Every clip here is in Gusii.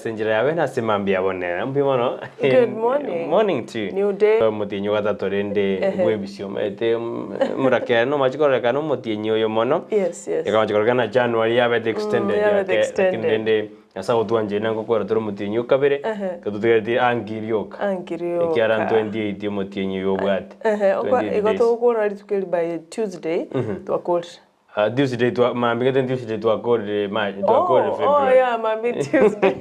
Ase enchera yabe na ase mambia bone. Mbuya mono. Good morning. Morning to you. New day. Omotienyi o gatato rende bw'ebisio omanyete morakera nomache kororekana omotienyi oyo mono. Yes, yes. Ekagocha kororekana January yabete extended Mm, yabete yake, extended. lakini rende Nyasae agotwancheire na ngokwera tore omotienyi o kabere, Ehe. ekero totigareti anki rioka. Anki rioka. Ekiara 28 omotienyi oyo obwate. Ehe, okwa 28 igo days. togokora rituko eri by Tuesday, twakorire. Ah, Tuesday twa mambia gete Tuesday twakorire ma twakorire Oh, oh February. yeah, mambia Tuesday.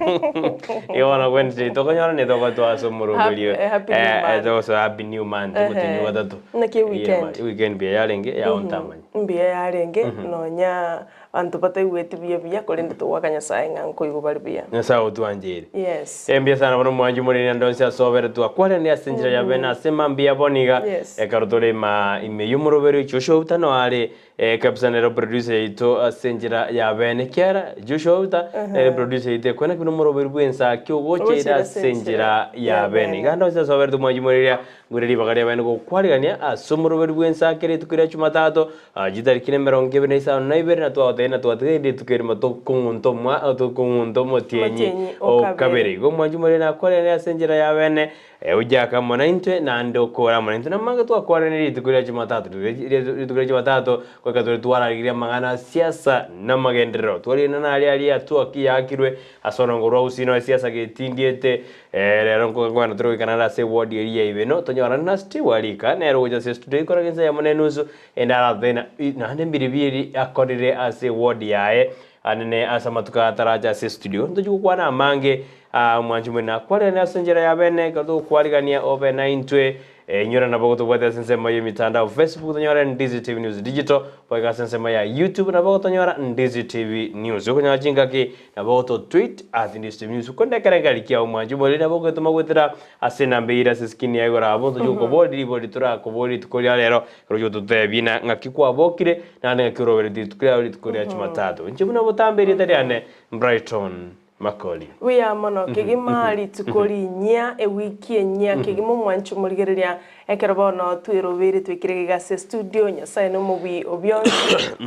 Igo bono Wednesday tokonyora ne toba twase omoroberio. Happy- happy new month. togosoa happy new month omotienyi o gatato. Naki Yeah, weekend? weekend mbuya yarenge yago ntamanya. Mbuya yarenge, nonya abanto bataigweti buya buya, korende togoaka Nyasaye ng'a nkoigwa bare buya. Nyasaye otwancheire. Yes. Mbuya sana bono omwanchi omoriri ande onsi ase obere twakwanire ase enchera ya bene ase mambia bono iga Yes. ekero tore ima ime y'omoroberio Joshua Outa no are eh, kabisa nere producer yaito ase enchera ya bene kiara Joshua Outa nere producer yaito ekwena buna omoroberio bw'ensaki ogocha ere Ogocha ere ase enchera ya bene iga ande onsi ase obere tomwanchi omoriri ngwere ribaga ria bene gokwarigania ase omoroberio bw'ensaki rituko ria Jumatatu Chitariki nemerongo ebere na isano na ibere, na twagotebia na twatigaire rituko erimo tokong'unta omwa tokong'unta omotienyi Omotienyi o o kabere. kabere. Igo omwanchi omorere nakwarere ase enchera ya bene, ojaka amo naintwe, naende okore amo naintwe. Namange twakwanire rituko ria Jumatatu, rituko ria Jumatatu goika tore twararigirie amang'ana a siasa na amagenderero. Twarire naria aria twaki yaakirwe ase orongo rwa Gusii noe siasa getindiete Rero nkogwana tore goika naende ase eward eria ya Ibeno, tonyorane na Steve Arika, nere ogocha ase estudio ikora gesa eyemo na enusu, ende aratotebie na naende mbiribi eri akorire ase eward yaye anene ase amatuko aya ataracha ase estudio. Ntochia gokwana amange aa omwanchi omwene nakwarerane ase enchera ya bene, ekero togokwarigania obe naintwe. Inyora nabo gotobwate ase ensemo y'emitandao Facebook tonyore Ndizi TV News Digital, boigo ase ensemo ya YouTube nabo gotonyora Ndizi TV News. Okonyora chingaki Nabo oto tweet at Ndizi TV News konde ekero enkari kiao mwanche omoriri nabo ogetoma goetera ase enamba eyio ere ase screen yaye igoro abwo tochie gokoboria ribori torakoborie rituko ria rero ekero oche gototebia ng'a ng'aki kwabokire naende ng'aki orobereti rituko riao rituko ria Jumatatu. Inche buna botambe erieta riane Brighton Makori. Buya mono kegima rituko rinyia ewiki enyia kegima omwanchi omorigereria Ekero bono twerobeire twekire iga ase estudio, Nyasae nomobui o bionsi,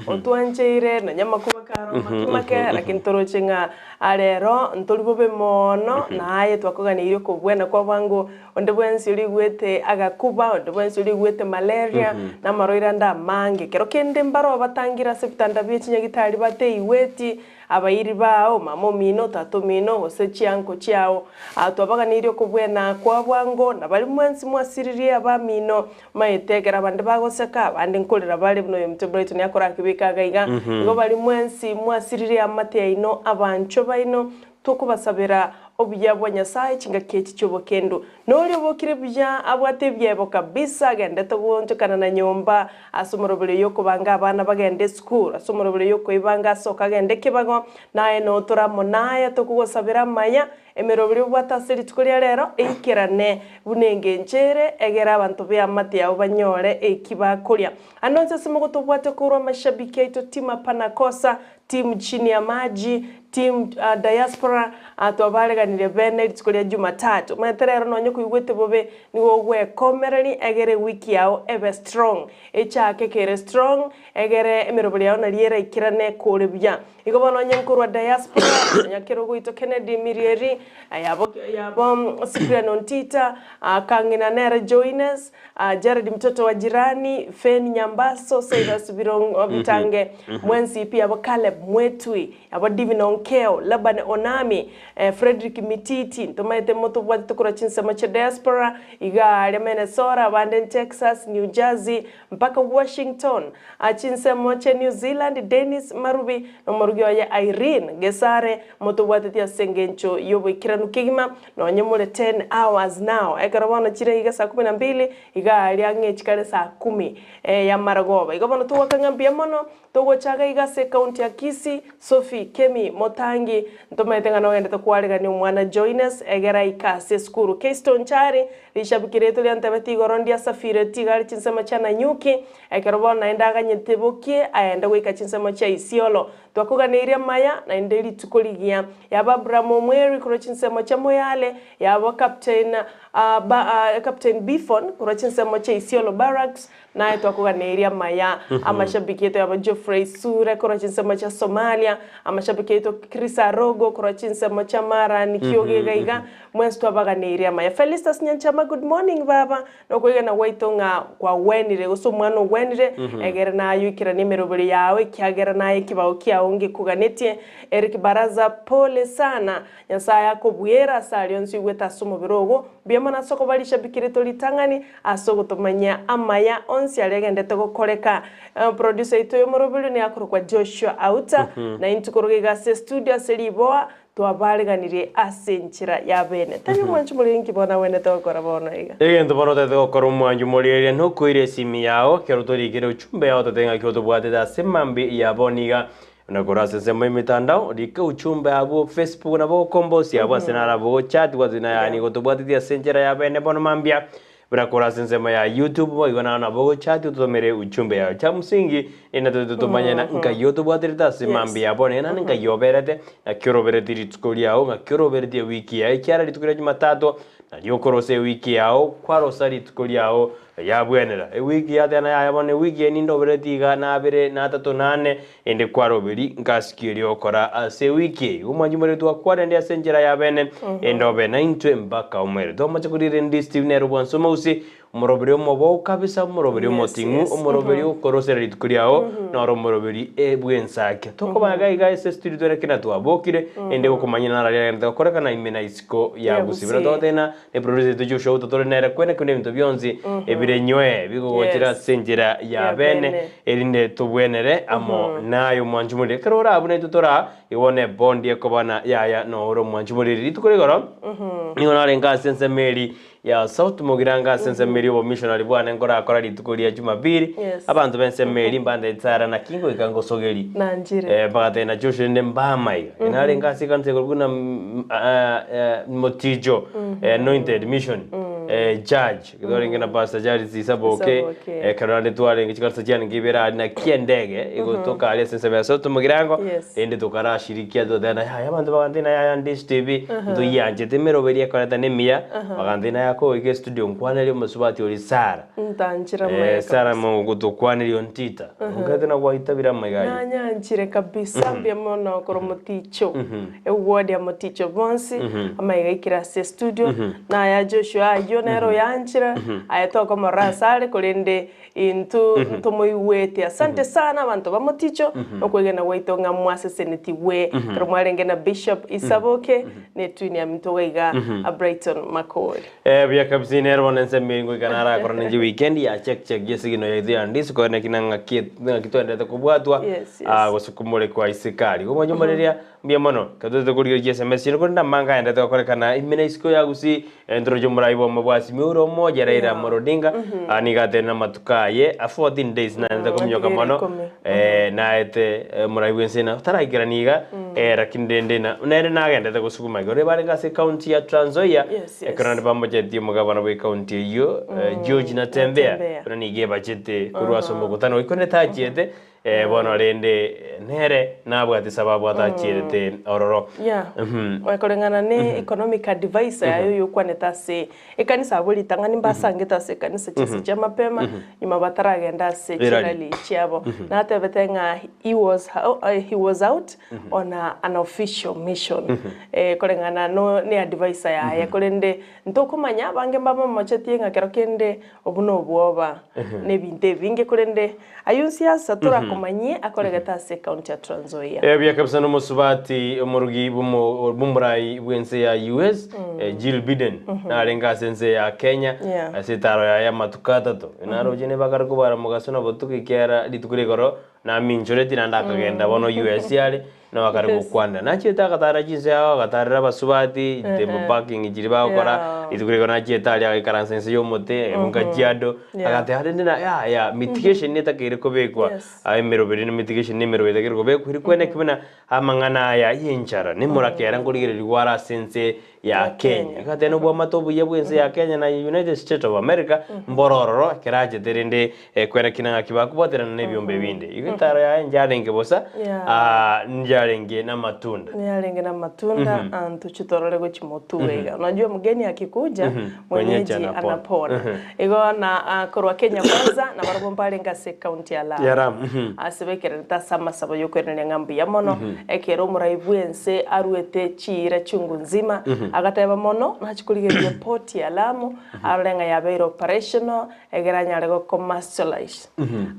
otwancheire nonya amakuba kare omake make, lakini toroche ng'a arero ntori bobe mono, na aye twakoganeirie okobwena kwa bwango, onde bwensi origwete agakuba, onde bwensi origwete malaria, na amarwaire ande amange. Kero kende mbaro batangire ase ebitanda bie chinyagitari bateigweti, Abairi bao, mama omino, tata omino, gose chianko chiao. Aa twabaganeirie okobwena kwa bwango, na baria mwensi mwasiririe abamino. Maete ekero abande bagoseka, abande nkorera bare, buna oyominto Brighton akorakebeka iga iga. Igo baria mwensi mwasiririe amate aino, abanchwa baino, tokobasabera obuya bwa Nyasae chingaki echi chi'obokendu. Noria obokire buya, abwate ebiebo kabisa, agendete goonchokana na nyomba ase omoroberio y'okobanga abana bagende esukuru, ase omoroberio y'okoibanga asoke agende ekebago, naye notore amo naye tokogosabera amaya, emeroberio obwate ase rituko ria rero eikerane buna engencho ere, egere abanto b'eamate yao banyore eki bakoria. Ande onsi ase mogotobwate korwa amashabiki aito team hapana kosa, Team chini ya maji, team diaspora, twabareganirie bene rituko ria Jumatatu. Omanyete rero nonye koigwete bobe nigo ogwekomereria egere ewiki yao ebe strong. Echake kere strong egere emeroberi yao nario eraikerane kore buya. Igo bono onye nkorwa diaspora, nonya kero ogoitwa Kennedy Mirieri, yabo yabo Cyprian Ontita, Kang'ina nere Joines, Jared mtoto wa jirani, Feni Nyambaso, Cyrus Birongo Bitange, mwensi pi abo Caleb Mwetui, abo Divin Onkeo, Laban Onami, Fredrick Mititi, ntomaete motobwatete korwa chinsemo chia diaspora, iga aria Minnesota, abande Texas, New Jersey, mpaka Washington, chinsemo chia New Zealand, Dennis Marubi, na omorugi oye Irene Gesare, motobwateti ase engencho y'oboikeranu kegima, Nonye more ten hours now, ekero bono chire iga saa kumi na mbili, iga aria ang'e chikare saa kumi y'amarogoba. Igo bono togoaka ng'a mbuya mono, togocha iga iga ase ecounty ya Kisii, Sophie Kemi Motangi, ntomaete ng'a nogendete koaregania omwana Joynes egere aike ase esukuru. Keyston Chari, rishabiki riaito riantebeti igoro ndiasafire tiga are chinsemo chia Nanyuki, ekero bono naende aganyete bokie aende goika chinsemo chia Isiolo. Twakoganeirie amaya, naende rituko rigiya. Yaba Abramu omweri korwa chinsemo chia Moyale, yaba Captain ba Captain Biffon korwa chinsemo chia Isiolo Barracks, naye twakoganeirie amaya. Amashabiki aito yaba Geoffrey Sure korwa chinsemo chia Somalia, amashabiki aito Chris Arogo korwa chinsemo chia Marani. Brian Kioge iga iga, mwensi twabaganeirie amaya. Felistus Nyanchama good morning baba, nokoegena gwaito ng'a kwagwenire gose omwana ogwenire, egere naye oikeranie emeroberi yao ekiagera naye ekebao kiao ngekoganetie. Eric Baraza pole sana, Nyasaye akobuere ase aria onsi oigwete ase omobere ogo, mbuya mono ase okoba rishabiki rito ritang'ani ase ogotomanyia amaya onsi aria agendete gokoreka. Producer oito y'omoroberio nigo akorokwa Joshua Auta, na intwe korwa iga ase estudio ase riboa twabareganirie ase enchera ya bene. Tebia omwanchi moria inki bono agwenerete gokora bono iga. Egento bono otagete gokora omwanchi moria eria nokoira esimi yao ekero torikire uchumbe yao otagete ng'aki otobwatete ase mambia ya bono iga Buna korwa ase ensemo y'emetandao, rika uchumbe abwo Facebook nabo ogokombosia abwo ase naro abwo ogochat gwatwe na yaani gotobwateti ase enchera ya bene bono mambia. Buna korwa ase ensemo ya YouTube boigo naro nabo ogochati ototomere uchumbe yao. Cha msingi nina tote tomanye na nkai otobwaterete ase mambia ya bono naende nkai oberete naki orobereti rituko riao ng'aki orobereti ewiki yao ekiara rituko ria jumatatu nario okorosa ewiki yao kwarosa rituko riao Yabwenera ewiki yatena yaya bono ewiki eye nindobereti iga nabere na atato na ane, ende kwaroberi nkasikia erio okora ase ewiki eye. Igo omwanchi moretu akwanende ase enchera ya bene, ende obe naintwe mpaka omoerio. Tomoche korira endi Steve nere obwansu omousi, omoroberi omobou kabisa, omoroberi Yes, omoting'u, yes. omoroberi okorosera rituko riao, noro omoroberi e bw'ensake. Tokoba iga iga ase studio twere kera twabokire, ende gokomanya naro aria agenderete gokorekana ime na isiko ya Ya Gusii. Buna Gusii. togoteba Ne producer oito Joshua Outa tore nere kwene kwene ebinto bionsi ebirenywe bigogochera Yes. ase enchera ya Ya bene bene. erinde tobwenere amo naye omwanchi moriri. Ekero ore abwo naintwe tora igo ne bondi ekoba na yaya nore omwanchi moriri. Rituko rigoro nigo narenge ase ensemo eri ya South Mugirango ase ensemo eri obomissionary bwane nkorakora rituko ria Jumapili. Yes. Abanto b'ensemo eri mbantebie Sarah naki ngoika ngosogeri. Nanchire. Eh, bagatebia na Joshua rende mbama iga. Narenge ase ekanisa igoro buna Moticho Anointed Mission Church twarenge na Pastor Charles Isaboke Isaboke. ekero naende twarenge chikanisa chiarenge ibere aria naki endege egotoka aria ase ensemo ya South Mugirango Yes. rende tokarashirikia toteba na yaya abanto bagantebia na yaya Ndish TV ntoyianchete emeroberi ekoreta nemiya bagantebia na yaya kogoika estudio nkwanerie omosubati oria Sarah. Ntanchire amaiga Eh, Sarah kabisa. mogotokwaneria ontita Omokate na gwaitabire amaiga ayio. Nanyanchire kabisa mbuya mono korwa moticho eward ya moticho bonsi amaiga aikire ase estudio na aya Joshua ayio nere oyanchire aye tokomorora ase are korende intwe ntomoigwete asante sana abanto ba moticho nokwegena gwaito ng'a mwasesenetigwe ekero mwarenge na Bishop Isaboke ne etwini ya minto iga iga Brighton Makori. Eh, buya kabisa inere bono ense emeri ngoika narakora ninche weekend ya check check yesigino yaito ya ndisi kore naki na ng'aki ng'aki twenderete kobwatwa Yes, yes. ah, gose komorekwa isikari. Igo mwanche omoreri mbuya mono ekero totagete korigereria chiSMS chiaino korende amanga aendete gokorekana ime na isiko ya gusii entoroche omorai bwamo bwa Azimio ore omoja Raila Yeah. Amolo Odinga ah, nigo atenene amatuko aye a 14 days naendete kominyoka atigere mono ikomi. eh, naete omorai bwense na taraikerani iga eh, lakini rende na nere nagendete gosuguma igoro ebarenge ase ecounty ya Trans Nzoia Yes, yes. ekero naende bamochetie omogabana bw'ecounty eyio George Natembeya Natembeya. buna nigo ebachete korwa ase omokutano oyio korende tachiete eh, bono rende nere nabwate sababu atachierete ororo. Yeah. Koreng'ana ne economic advisor yaye oyio okwanete ase ekanisa abwo ritang'ani mbasangete ase ekanisa chinse chia mapema nyuma bataragenda ase Erali. chirally chiabo. Natebete ng'a he was he was out on a an official mission koreng'ana no ne advisor yaye korende ntokomanya abange mbamomochetie ng'a kero kende obwo nobwoba na ebinto ebinge korende ayio nsiasa torakomanyie akoregete ase ecounty ya Trans Nzoia. Ebiya kabisa nomosubati omorugi bw'omorai bw'ense ya US Jill Biden narenge ase ense ya Kenya Yeah. ase etaro yaye amatuko atato. Naroche nebakare kobara mogaso na botuko ekiagera rituko ria igoro naminchoreti naende akagenda bono US are nabo akare Yes. gokwanera. Nachiete agatara chinse ao agatarera abasubati table parking chiria bagokora Yeah. rituko ria igoro nachiete aria agaikaransa inse y'omote ebunga chiado Yeah. agateba rende na yaya mitigation netakeire kobekwa Yes. Aa emeroberi na mitigation na emeroberi etakeire kobekwa eri kwene ki buna amang'ana aya y'enchara nemorakera nkorigererigwa are ase ense ya Ya Kenya. Kenya. Iga tene obwamate obuya bw'ense ya Kenya na United States of America mboro ororo ekero achete rende kwene ki na ng'aki bakobwaterana na ebiombe binde. Igo etaro yaye njarenge bosa Yeah. aa njarenge. yarenge namatunda. Yarenge namatunda, anto chitorore gochia motuga iga. Unajua mgeni akikuja, Mwenyeji mwenyeji anapona. anapona. Igo na ah, korwa Kenya Kwanza, nabarabwo mbarenge ase ekaunti ya Lamu. Ya Lamu, mhm. Ase bekererete ase amasabo y'okoiraneria ng'a mbuya mono, ekero omorai bw'ense aruete chiira chungu nzima, agateba mono, nachia korigereria port ya Lamu, arore ng'a yabeire operational, egere anyare go commercialize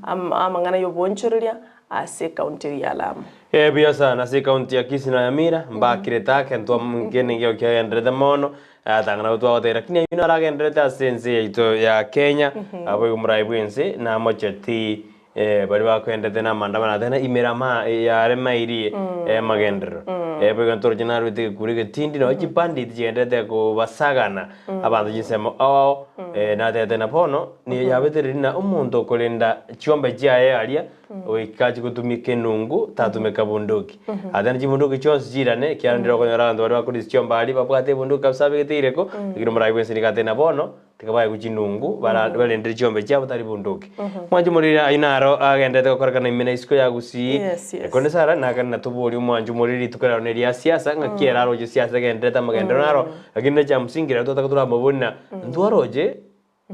amang'ana y'oboonchoreria ase ekaunti eyio ya Lamu. Eh, buya sana ase ekaunti ya Kisii na Nyamira mbakirete ake ntwa nkene nkio kiagenderete mono atang'ana nabo twagotebia lakini ayio naragenderete ase ense yaito ya Kenya abo igo morai bwense namocheti eh, baria bakoendete na amaandamano atene imera ama yare mairi amagenderero eh, boigo ntoroche narwete egekuro egetindi nonye chibandit chigenderete kobasagana abanto chinsemo ao ao eh, natebete na bono nigo yabetereri na omonto okorenda chiombe chiaye aria goika achie gotumika enungu tatumeka bunduki. Atene chibunduki chionsi chirane ekiagera ndire okonyora abanto baria bakorisia chiombe aria babwate ebunduki kabisa abegete ireko, lakini omorai bwensi nigo ateba na bono tiga baegwe chinungu bara barendere chiombe chiabo tari bunduki. Mwanche moriri ayio naro agenderete gokorekana ime na isiko ya Gusii. Yes, yes. Korende Sarah nakare natoborie omwancho moriri rituko riaro neria siasa ng'aki ere aroche siasa egenderete amagenderero naro, lakini necha msingi rero twataka toramobori na ntwaroche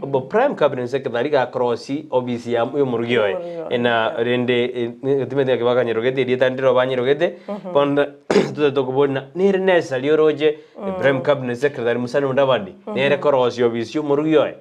Obo prime cabinet secretary gakorosi obisi ya yomorugi oye na rende timanyeti ng'aki bakanyerogete erieta ndire banyerogete bono totagete tokobori na nere necessary oroche prime cabinet secretary Musalia Mudavadi nere korosia obisi ya omorugi oye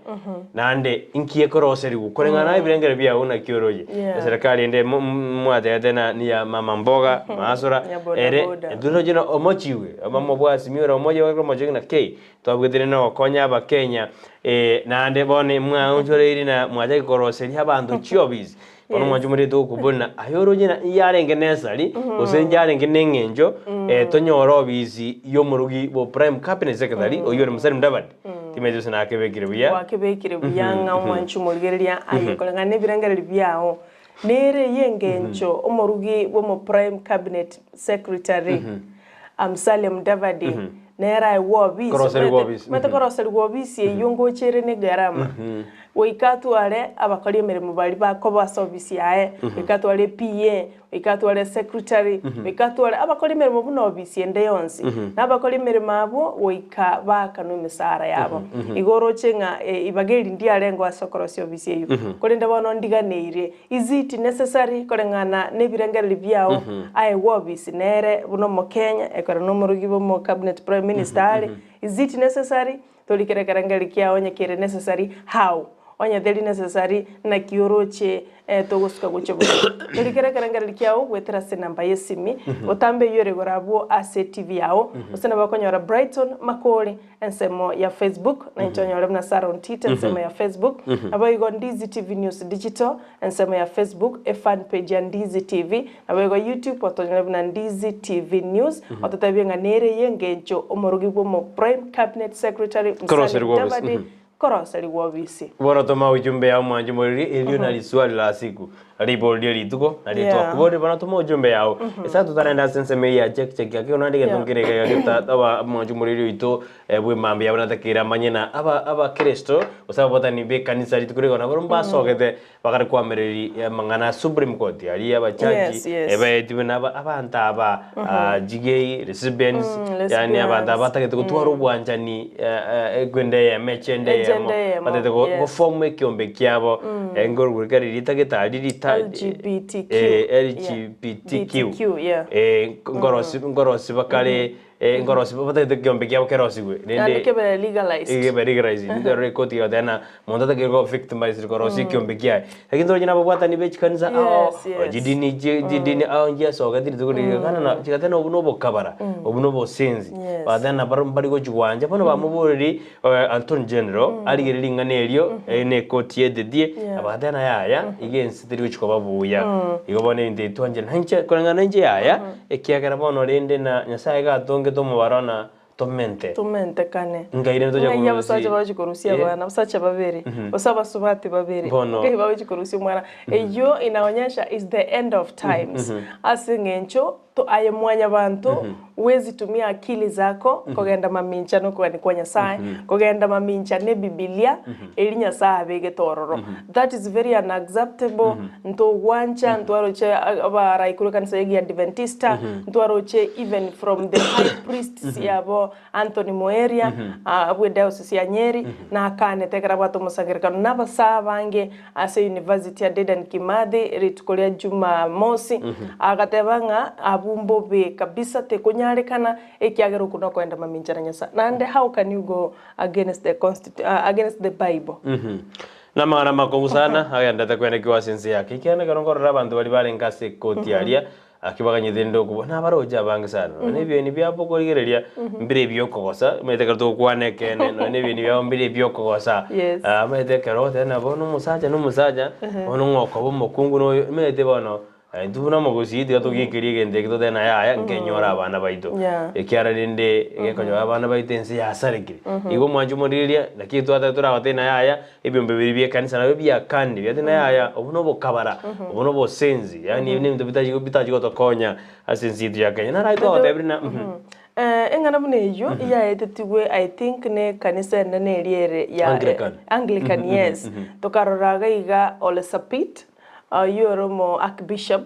naende inki ekoroserigwa koreng'ana na ebirengero biago naki oroche Yeah. eserekari ende mo- mwatebete na niya mama mboga masora Ya boda ere boda. intwe toroche na omochiwe mama bwa Azimio la Umoja omochiwe ng'a kei Twabwetire nogokonya Abakenya, eh, naende bono mwaonchoreiri na mwachaki koroseria abanto chiofisi. Bono Yes. mwanche omorete gokobori na aye oroche na yarenge necessary, gose yarenge na eng'encho, eh, tonyore ofisi y'omorugi bo prime cabinet secretary, oyio ore Musalia Mudavadi. Timanyeti gose nakebekire buya. Gwakebekire buya ng'a omwanchi omorigereria aye koreng'ana na ebirengererio biao. Nere eye engencho omorugi bw'omo prime cabinet secretary Musalia Mudavadi nere aegwe obisi Koroserigwa obisi. omanyete koroserigwa obisi eyio ngocha ere ne egarama goika atware abakori emeremo baria bakoba ase obisi yaye goika atware PA goika atware secretary goika atware abakori emeremo buna obisi ende yonsi na abakori emeremo abwo goika baakanwe emesara yabo. Igo oroche ng'a ibaga eri ndiarengeo ase okorosia obisi eyio. Korende bono ndiganeirie, is it necessary koreng'ana nebirengererio biao aegwe obisi nere buna omokenya ekero nomorogi bwa omo cabinet prime minister are, is it necessary? Torikere ekerengererio kiao onye kere necessary how? Onye teri necessary naki oroche togosuka gochia bosio. Torikere ekerengererio kiao goetera ase enamba y'esimi, otambe eyio ere igoro abwo ase etivi yao, gose nabo okonyora Brighton Makori ensemo ya Facebook, na inche onyore buna Sarah Ontita ensemo ya Facebook, naboigo Ndizi TV News Digital ensemo ya Facebook, efan page ya Ndizi TV, naboigo YouTube otonyore buna Ndizi TV News, ototebie ng'a nere eye engencho omorogi bw'omo Prime Cabinet Secretary Musalia Koroserigwa obisi. Mudavadi koroserigwa obisi. Bono toma ujumbe yao mwanche moriri erio nari swali la siku ribori rie rituko nari Yeah. twakoboria bono toma ujumbe yao esa totarenda ase ensemo eye ya check check ake naende egento nkere iga geta aba mwanche moriri oito bwe mambia buna takeire amanye na aba abakristo gose ababwatani ba ekanisa rituko rigo nabo mbasogete bakare koamereri amang'ana a Supreme Court aria abachaji ebaetigwe na aba abanto aba gay, lesbians, yaani abanto aba batagete gotwara obwanchani ekwenda eyemo echenda eyemo Echenda eyemo, batagete go yes. goform ekiombe kiabo nkorwa kare ritagete aria rita LGBTQ, LGBTQ BTQ, yeah. nkorosi nkorosi bakare nkorosi batagete ekiombe kiabo kerosigwe Naende rende kebe legalized. Ekebe legalized ndero ekoti egoteba ng'a monto atakeire koba victimized korosia ekiombe kiaye. Lakini toroche na ababwatani be chikanisa ao, Yes, yes. chidini chi chidini ao nchiasogete rituko riria kana na chigateba na obwo na obokabara, obwo na obosenzi. Yes. Bagateba na barobwo mbari gochigwancha, bono bamoboreri Attorney General arigererie ring'ana erio na ekoti etetie, Yeah. abagateba na yaya, iga ense teri gochi koba buya. Igo bono ebinto ebi twanchire. Na inche koreng'ana na inche yaya, ekiagera bono rende na Nyasaye iga atongete omobaro na tomente. Tomentekane. Nkaire ntocha Ng'ai korusia. abasacha bagochi korusia Eh. abana, abasacha babere, gose abasubati babere, Bono. ngai bagochi korusia omwana. Eyio inaonyesha is the end of times. Ase eng'encho. To aye mwanyabanto, huwezi tumia akili zako kogenda mamincha nokogania kwa Nyasaye, kogenda mamincha nebibilia eri Nyasaye abegete ororo. That is very unacceptable, ntogwancha, ntwaroche abarai korwa ekanisa ya Egiadventista, ntwaroche even from the high priests yabo Anthony Muheria, bwe diocese ya Nyeri, nakanete ekero abwate omosangererekano nabasaa abange ase University ya Dedan Kimathi rituko ria Jumamosi, agateba ng'a abwo mbobe kabisa tekonyarekana ekiagera okwo nokoenda mamincha na Nyasae. Naende how can you go against the constitu against the bible? Namang'ana amakong'u sana agenderete kwenekigwa ase ense yake, ekiagera ekero nkorora abanto baria barenge ase ekoti aria, Aki baganyete rende okobua nabaroche abange sana nonya na ebieni biabo okorigereria mbire ebiokogosa omanyete ekero togokwana ekeene nonya na ebieni biabo mbire ebiokogosa Yes. Ah, omanyete ekero ogoteba ng'a bono omosacha na omosacha bono ng'a okoba omokungu na oyo omanyete bono intwe buna omogusii tiga togiikerie egento eke totebe ng'a yaya nkenyore abana baito Yeah. ekiara rende egekonyora abana baito ense yasarekire. Igo omwanchi omorigereria naki twateba toragotebi ng'a yaya Ebiombe biria bi'ekanisa nabio biakanire, biateba ng'a yaya, obwo nobokabara, obwo nobosenzi, yaani ebi nebinto bitachi bitachi gotokonya ase ense yaito ya Kenya. Naro twagotebire ng'a mhm. Eng'ana buna eyio yaetetigwe I think ne ekanisa enene eria ere ya Anglican. Anglican yes. Tokarora iga iga Ole Sapit oyio ore omo archbishop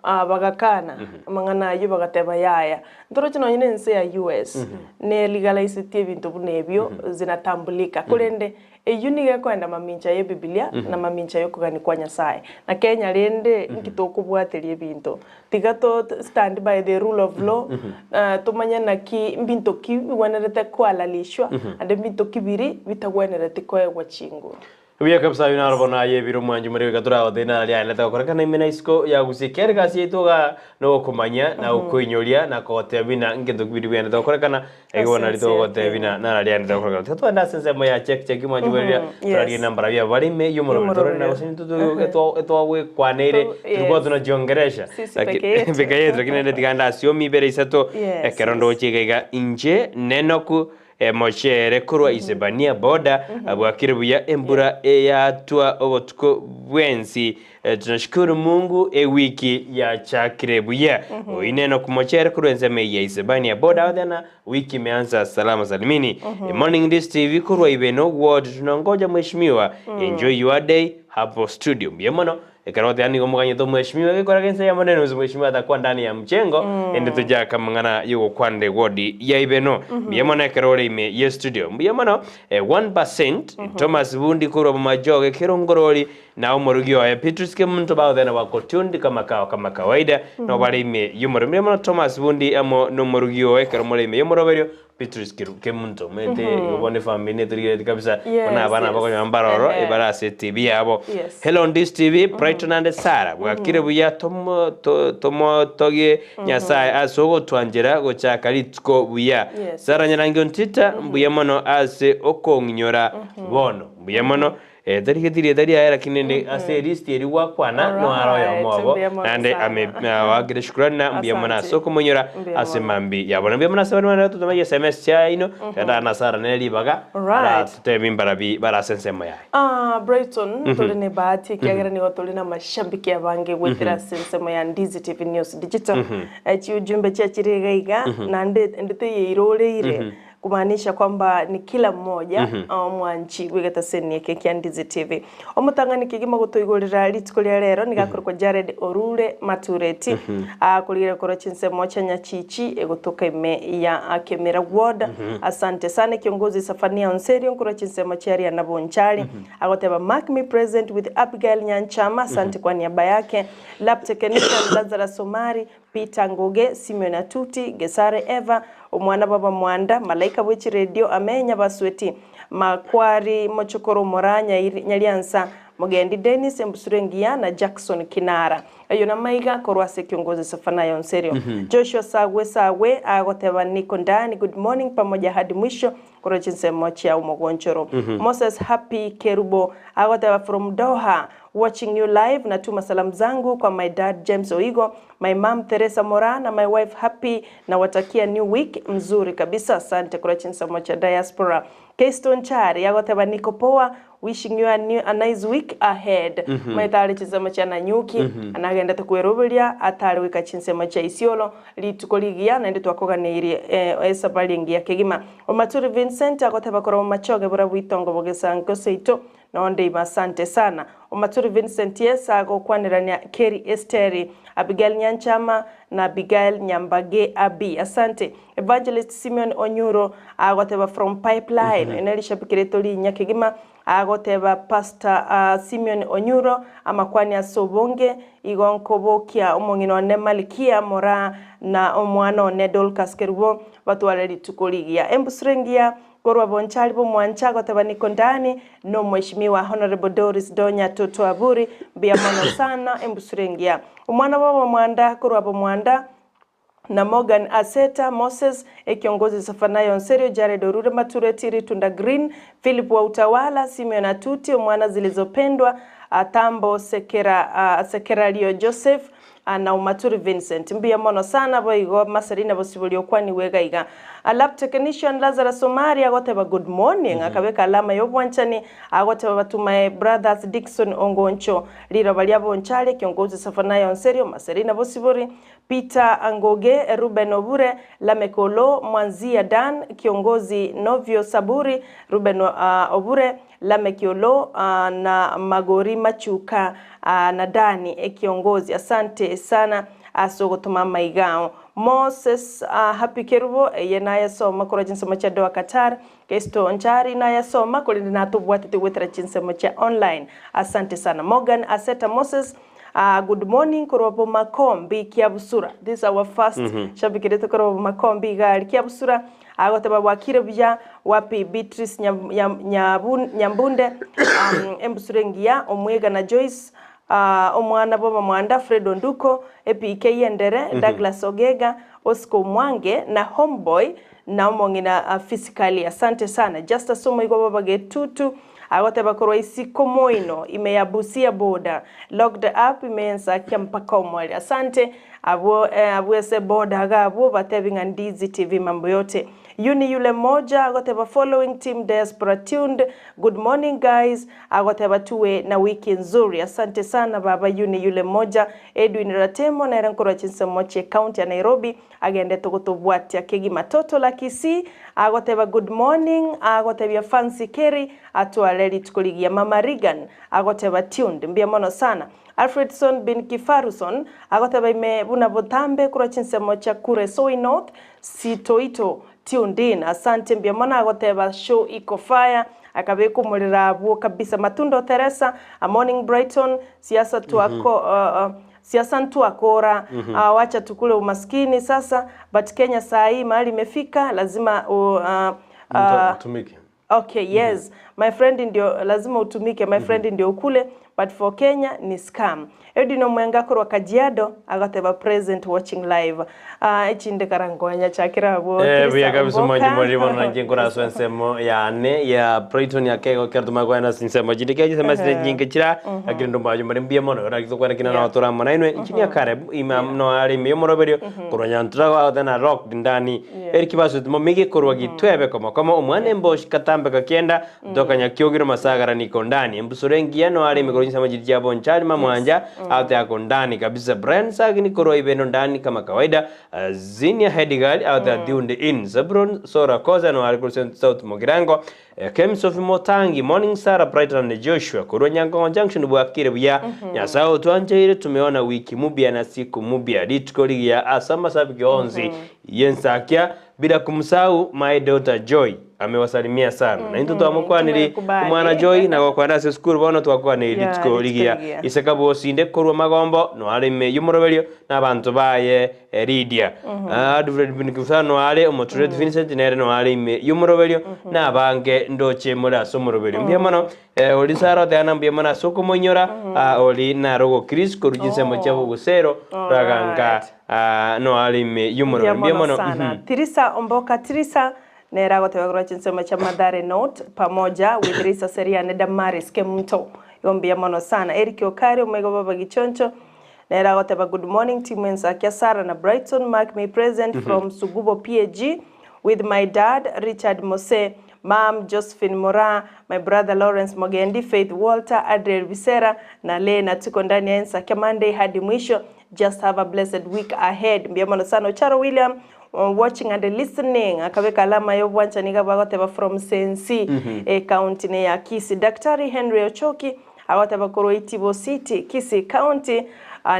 bagakana amang'ana ayio bagateba yaya. Ntoroche nonye na ense ya US ne legalisetie ebinto buna ebio zinatambulika korende Eyio nigo ekoenda mamincha y'Ebibilia na mamincha y'okogania kwa Nyasae. Na Kenya rende inki tokobwateria ebinto? Tiga to stand by the rule of law, tomanye naki mbinto ki bigwenerete koalalishwa, naende mbinto ki biri bitagwenereti koegwa chinguru. Buya kabisa ayio naro bono aye ebiro mwanchi more goika toragotebie naro riaenete gokorekana ime na isiko ya gusii kera egasi yaito igaa nogokomanyia na gokoinyoria na kogotebia buna ngento ki biri biaenete gokorekana Igo bono Ase ense ya ritogotebia Kenya. nara riaenete gokorekana. Tiga twende ase ensemo ya check check mwanchi bweria torarie Yes. nambara bia bare ime y'omoroberi torore na Y'omoroberi. gose intwe etwagwekwaneire To- tulikuwa yes. tunajiongelesha Sisi Laki- peke yetu. peke yetu lakini nende tiga ndasiomi ibere isato Yes, ekero yes. ndoche iga iga inche nenoku Mochere korwa Isebania boda bwakire buya embura eyatwa obotuko bwensi Tunashukuru Mungu ewiki yachakire buya Oyi neno kumochere korwa ensemo eye ya Isebania boda agotebi wiki imeanza salama salimini Morning This TV korwa Ibeno ward tunangoja mheshimiwa enjoy your day hapo studio mbuya mono Ekero goteba nigo omoganyete omweshimiwa egekora gense ya monene gose mweshimiwa atakwa ndani ya mchengo ende tochake amang'ana yogokwanera ewodi ya ibeno. Mbuya mono ekero ore ime ye studio. Mbuya mono 1% Thomas Bundi korwa Bomajoge Kerongorori na omorugi oye Petrus Kemunto bagoteba nabo wako tuned kama kawa kama kawaida nabo bare ime yomorero. Mbuya mono Thomas Bundi amo nomorugi oye ekero more ime yomoroberio Beatrice Keru Kemunto omanyete igo bono efamiri netorigereti kabisa Yes, bono abana yes. bakonyora mbaroro Ehe. ebare ase etibi yabo. Yes. Hello Ndisi TV, Brighton and Sarah, bwakire buya tomo to tomotogie Nyasaye ase ogotwanchera gochaka rituko buya. Yes. Sarah Nyarangi Ontita, mbuya mono ase okong'inyora bono. Mbuya mono. Eh, tarigeti rieta riaye lakini rende ase elist eria gwakwana noare Alright, oyomo obo mbuya mono naende sana. ame awakire shukrani na mbuya mono Asante. ase okomonyora Mbuya ase mono. mambi yabo na mbuya mono ase baria totoma SMS chiaino tenda na Sarah nere ribaga Alright. aratotebie mbarabi bare ase ensemo yaye. Ah, Brighton tore ne bahati ekiagera nigo tore na mashabiki abange goetera ase ensemo ya Ndizi TV News Digital. Eh, chiujumbe chiachire iga iga naende ende teyeiroreire Kumaanisha kwamba ni kila mmoja omwanchi bw'egetaseni eke kia Ndizi TV. Omotang'ani kegima gotoigorera rituko ria rero nigo akorokwa Jared Orure Matureti akorigereria korwa chinsemo chia Nyachichi egotoka ime ya Kemera Ward. Asante sana kiongozi Safania Onserio nkorwa chinsemo chia Riana Bonchari agoteba mark me present with Abigail Nyanchama asante kwa niaba yake Lab Technician Lazarus Omari Peter Nguge, Simeon Atuti, Gesare Eva, omwana bw'abamwanda, Malaika bwe chiredio, Amenya Basweti, Makwari, Mochokoro Moraa, Nyariansa, Mogendi Dennis, Embusuro Engiya na Jackson Kinara. Ayio namaiga korwa ase ekiongozi Sefaniah Onserio. Joshua Sagwe Sagwe agoteba niko ndani, good morning pamoja hadi mwisho korwa chinsemo chia omogonchoro. Moses Happy Kerubo agoteba from Doha. Watching you live natuma salamu zangu kwa my dad James Oigo, my mom Theresa Moraa na my wife Happy nawatakia new week mzuri kabisa asante korwa chinsemo chia diaspora. Keiston Chari agoteba niko poa wishing you a, new, a nice week ahead. Maete are chinsemo chia Nanyuki anagendete kweroberia atare goika chinsemo chia Isiolo rituko rigiya naende twakoganeirie eh, esafari engiya kegima. Omaturi Vincent agoteba korwa Bomachoge bora bwitongo bogesanke seito Nonde iba asante sana. Omaturi Vincent yes agokwanerania Kerry Esteri, Abigail Nyanchama na Abigail Nyambage Abby. Asante. Evangelist Simeon Onyuro agoteba from Pipeline. Oyo nere rishabiki rieto rinya kegima agoteba Pastor uh, Simeon Onyuro amakwani ase obonge igo nkobokia omong'ina one Malikia Moraa na omwana one Dorcas Kerubo batware rituko rigiya. Embusuro engiya Korwa bonchari b'omwancha agoteba niko ndani nomweshimiwa Honourable Doris Donya Toto Aburi mbuya mono sana embusuro engiya. Omwana bw'abamwanda korwa bomwanda na Morgan Aseta Moses ekiongozi Zephaniah Onserio Jared Orure Matureti Ritunda Green Philip wa Utawala Simeon Atuti omwana zilizopendwa Atambo Sekera Sekerario Joseph na Omaturi Vincent. Mbuya mono sana boigo Maserina Bosibori okwanigwe iga iga. Lab technician Lazarus Omari agoteba good morning akabeka alama y'obwanchani agoteba batumae brothers Dickson Ongoncho riroba ria Bonchari kiongozi Zephaniah Onserio Maserina Bosibori Peter Ngoge Ruben Obure Lameck Oloo Mwanzia Dan kiongozi Novio Saburi Ruben Obure Lameck Oloo na Magori Machuka na Dani ekiongozi asante sana ase ogotoma amaiga ao. Moses Happy Kerubo eye nayesoma korwa chinsemo chia Doha Qatar, Kesto Onchari nayesoma korende natobwatete goetera chinsemo chia online asante sana. Morgan Aseta Moses good morning korwa Bomakombi Kiabusura this is our first shabiki rete korwa Bomakombi iga Kiabusura agoteba bwakire buya wapi Beatrice Nyambunde embusuro engiya Omwega na Joyce omwana bw'abamwanda Fred Onduko EPK Endere Douglas Ogega Oscar Omwange na Homeboy na omong'ina physically asante sana Justus Omoigwa baba Getutu agoteba korwa isiko moino ime ya Busia boda locked up ime ensakia mpaka omweri asante abwo abwo ase boda iga abwo batebi ng'a Ndizi TV mambo yote Yuni yule moja agoteba following team diaspora tuned good morning guys agoteba tuwe na wiki nzuri asante sana baba Yuni yule moja Edwin Ratemo nere nkorwa chinsemo chie county ya Nairobi agendete gotobwatia kegima Toto la Kisii agoteba good morning agotebia Fancy Kerry atware rituko rigiya Mama Reagan agoteba tuned mbuya mono sana Alfredson bin Kifaruson agoteba ime buna botambe korwa chinsemo chia Kuresoi North Sitoito tuned in asante mbuya mono agoteba show iko fire akabeka omorero abwo kabisa Matundo Teresa a morning Brighton siasa twako siasa ntwakora wacha tukule umaskini sasa but Kenya saa hii mahali imefika lazima Utumike. Okay, yes. My friend ndio lazima utumike, my friend ndio ukule, but for Kenya ni scam. Edwin Omwenga korwa Kajiado agoteba present watching live. Ah, echinde karangonya chakira abwo. Eh, buya Tirisa kabisa Omboka. mwanyi mwari bono nanje nkoraso ensemo yane ya Brighton ya kego kero tumakwana sinsemo chinde keje sema sine nyingi chira lakini ndo mwanyi mwari mbuya mono ora kitokwana kina na tora mona inwe chini ya Kareb ima no ari miyo moroberio korwa nyantura wa na rock ndani eri kibaso tumo mige korwa gitwebe koma koma omwana emboshi katambe kakenda tokanya kyogiro masagara niko ndani embusuro engiya no ari mikoro nsema chiri chia bonchari mamwanja ate ako ndani kabisa Brian Sagini korwa ibeno ndani kama kawaida Zinia Hedigal ate adiunde in Zabron Sora Koza no ari kursen South Mogirango Kem Sophie Motangi Morning Sarah Brighton na Joshua korwa Nyangongo Junction bwakire buya Nyasaye twanjeire tumeona wiki mubya na siku mubya rituko rigia asama sabiki onzi yensakia bila kumsahau my daughter Joy amewasalimia sana na into twamukwaniri tumekubali. omwana Joy na gwakwana ase sukuru bono twakwaniri Yeah, rituko rituko rigia rigiya. iseka bosinde korwa magombo no arime yumoroberio n'abantu baye Lydia Advred Binikufano are omoturet Vincent nere no arime yumoroberio n'abange ndoche muri ase omoroberio mbuya mono ori Sara oteana mbuya mono ase okomonyora ori narogo Chris korwa chinsemo chia bogosero raganga no arime yumoroberio mbuya mono sana. Tirisa Omboka Tirisa nera agoteba korwa chinsemo chia Mathare North pamoja with Risa Seriane Damaris Kemto. Igo mbuya mono sana. Eric Okari omoigo baba Gichoncho nere agoteba good morning team Ensakia Sarah na Brighton mark me present from Sugubo PAG with my dad Richard Mose Mum Josephine Moraa, my brother Lawrence Mogendi, Faith Walter, Adriel Bisera na Lena tuko ndani ya Ensakia Monday hadi mwisho just have a blessed week ahead. Mbuya mono sana Ocharo William watching and listening akabeka alama ya obwanchani iga bagoteba from Sensi ecounty ne ya Kisii. Daktari Henry Ochoki agoteba korwa Itibo City, Kisii County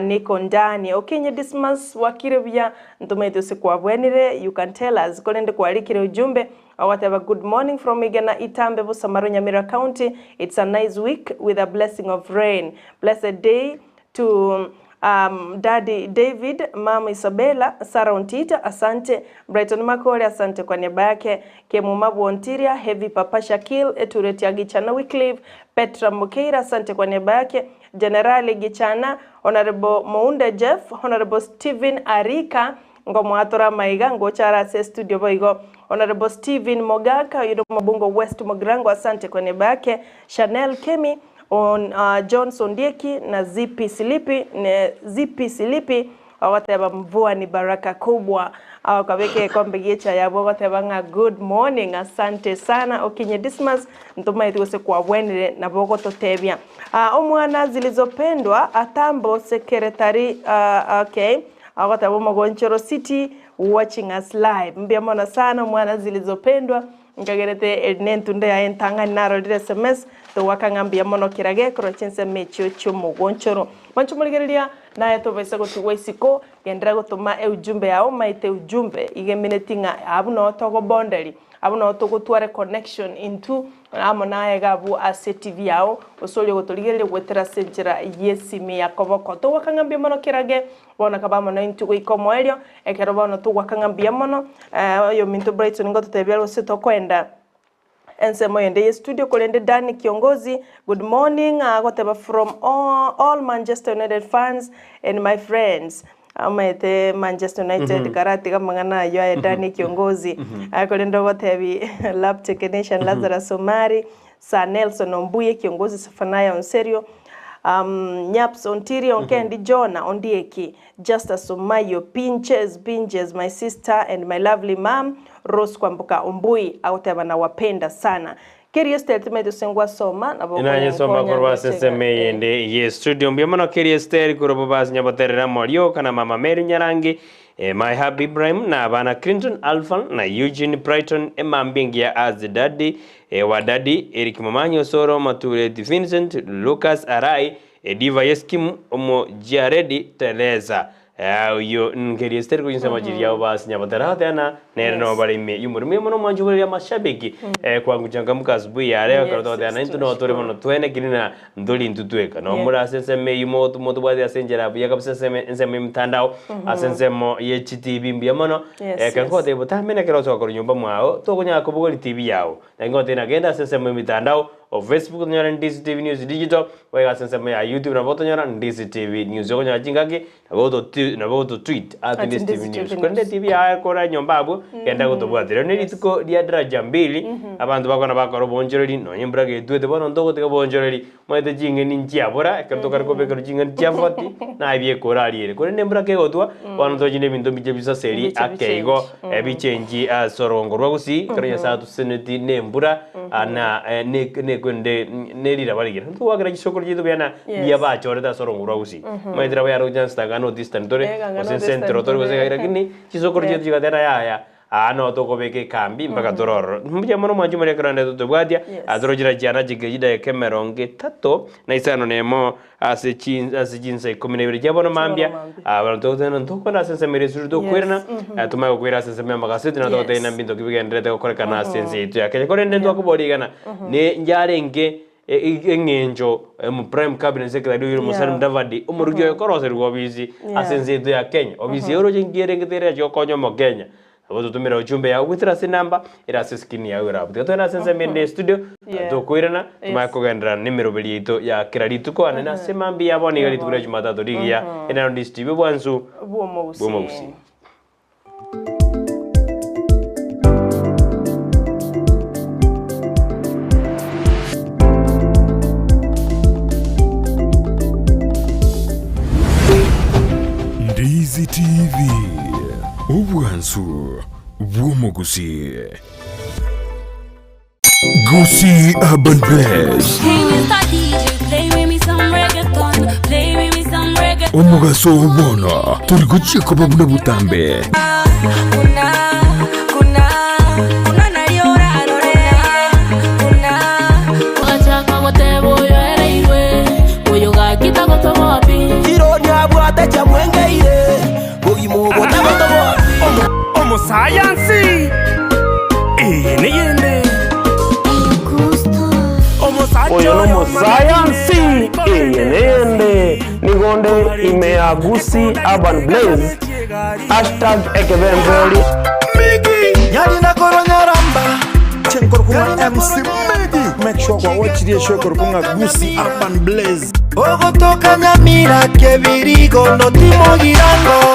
niko ndani. Okinye Dismas wakire buya ntomaete ase kwabwenire you can tell us korende kwarikire ujumbe ogoteba good morning from Igena Itambe Bosamaro Nyamira County it's a nice week with a blessing of rain blessed day To um, Daddy David, Mama Isabella, Sarah Ontita, asante. Brighton Makore, asante kwa niaba yake. Kemuma Bwontiria, Heavy Papa Shakil, Eturetia Gichana Wycliffe, Petra Mukeira, asante kwa niaba yake. Generali Gichana, Honorable Mounde Jeff, Honorable Stephen Arika, ngomwatora maiga ngochara ase studio boigo. Honorable Stephen Mogaka, oyo Mabungo West Mogrango, asante kwa niaba yake. Chanel Kemi, On Jones Ondieki na Zipi Silipi ne Zipi Silipi ogoteba mvua ni baraka kubwa akabeka egekombe gi'echae abwo ogoteba ng'a good morning asante sana okinye Dismas ntomaeti gose kwabwenire nabo ogototebia Ah, omwana zilizopendwa atambo secretary ah, okay agoteba omogonchoro city watching us live mbuya mono sana omwana zilizopendwa Nkagerete eri nentunda yaye entang'ani narorire sms, togoaka ng'a mbuya mono kera gekorwa chinsemo echio chi'omogonchoro. Mwanche morigereria, naye tobaisa gotigwa isiko, genderera gotoma eujumbe yao omaete eujumbe iga emineti ng'a abwo noo togobonderi, abwo noo togotwara econnection intwo amo naye iga abwo ase etv yao, gose oria ogotorigereria goetera ase enchera y'esimi ya koboko. Togoaka ng'a mbuya mono kera ge, Bono akaba amo naintwe goika omoerio, ekero bono togoaka ng'a mbuya mono, oyominto Brighton ngototebia gose tokoenda ensemo ende ye studio, korende Danny Kiongozi, good morning, agoteba from all Manchester United fans and my friends. Omanyete Manchester United karatiga amang'ana ayio aye Danny Kiongozi, korende ogotebi lab technician Lazarus Omari, Sir Nelson Ombuye, Kiongozi Sefaniah Onserio, um, Nyaps Ontiri Onkendi Jonah Ondieki, Justus Omayo, Pinches Pinches, my sister and my lovely mom, Rose Kwamboka Ombui, agoteba nawapenda sana. Keri Esther timaete ase ngwasoma, nabo Inanyesoma okonyenkonya korwa ase gochega ensemo eh. eyende ye studio mbuya mono Keri Esther korwa Bobasi Nyaboterere Morioka na Mama Mary Nyarangi Eh, my hubby Ibrahim na abana Clinton Alpha na Eugene Brighton emambia engiya as daddy eh, wa daddy Eric Momanyi Osoro Matureti Vincent Lucas Arai Ediva Yeskim omo Jared Teresa Eh, oyo nkeri Esther kuyinsema chiria basi nyabatara hatena nere no Yes. bare ime yumurumi mono mwancho bari amashabiki eh, kwangu changamuka asubuhi ya leo Yes, karotota yes, na intu no tore tunashukuru. mono twene kirina Ntori intwe tweka Yeah. nomore ase ensemo eyio moto motobwate ase enchera buya kabisa ensemo ensemo y'emtandao ase ensemo ye chitibi mbuya mono Yes, ekero yes. nkogotebia botambe nekero osoka korwa nyomba mwao tokonyara kobogoria tibi yao naki ngotebia nagenda ase ensemo y'emitandao o Facebook otonyore Ndizi TV News Digital boigo ase ensemo ya YouTube nabo otonyora Ndizi TV News okonyora chingaki nabo oto nabo oto tweet at At Ndizi TV Ndizi News TV korende News. etibi yaye kore nyomba abwo genda gotobwatera Ero ne rituko ria daraja mbili abanto bakona bakora oboonchoreri nonye embura getwete bono ntogotiga oboonchoreri omanyete ching'eni nchiabora ekero tokare kobekerwa ching'eni chia forty naye biekora aria ere korende embura kegotwa bono ntoche na ebinto mbiche bisaseri Mbiche ake igo bichenji. ebichenji ase orongo rwa gusii ekero Nyasaye atoseseneti na embura na ne nekwende neriraba rigiya. Ntogwakera chisokoro chiaito buya na Yes. mbuya bachorete ase orongo rwa gusii omanyete nabo yare gocha nse North Eastern tore Eganga gose North Eastern Central tore gose tore. lakini chisokoro Yeah. chiaito chigatera yaya Aa noo tokobeka ekambi mpaka tore ororo. Mbuya mono mwanche moria ekero naende totobwatia, Yes. aa torochire chiana chike chidakika emerongo etato na isano na emo ase chin ase chinsa ikomi na ibere chia bono mambia, mambia. aa bono togoteba ntokwana ase ensemo ere esuri tokoirana, Yes, eh, tomanye gokoira ase ensemo y'amagaseti na togoteba Yes. ng'a mbinto ki bigendererete gokorekana ase ense yaito ya Kenya. Korende ntwakoboria igana, ne njarenge eng'encho omo prime cabinet secretary oyore Musalia Yeah. Mudavadi omoruki oyo koroserigwa obisi ase Yeah. ense yaito ya Kenya. Obisi eye oroche nki erengete ere yachi gokonya omokenya. Nabo totomere ujumbe yao goetera ase enamba ere ase eskrini yao ere abwo. Tiga togende ase ensemo ende studio Yeah. tokoirana tomanye Yes. kogenderera na emeroberi yaito ya kera rituko ane nase mambia ya bono iga rituko ria Jumatatu rigiya ere naro Ndisi TV obwansu Bw'omogusii. bw'omogusii. y'Omogusii. Gusii Urban Blaze. Hey, Mr. DJ, play with me some reggaeton. Play with me some reggaeton. Omogaso oo bono tori gochia koba buna botambe. Gachaka goteba oyo ereirwe oyo gaki tagotoboa pi. Rirorio abwate chiamwengeire, bogima obo tagotoboa pi. Omosayansi eye neyende. Oyo nomosayansi eye neyende nigonde ime ya Gusii Urban Blaze hashtag ekebemberi. Nyarina koronyaramba Chenkorokung'a MC Medi. Make sure kwa watch the show korokung'a Gusii Urban Blaze. Ogotoka Nyamira kebirigo notimogirango.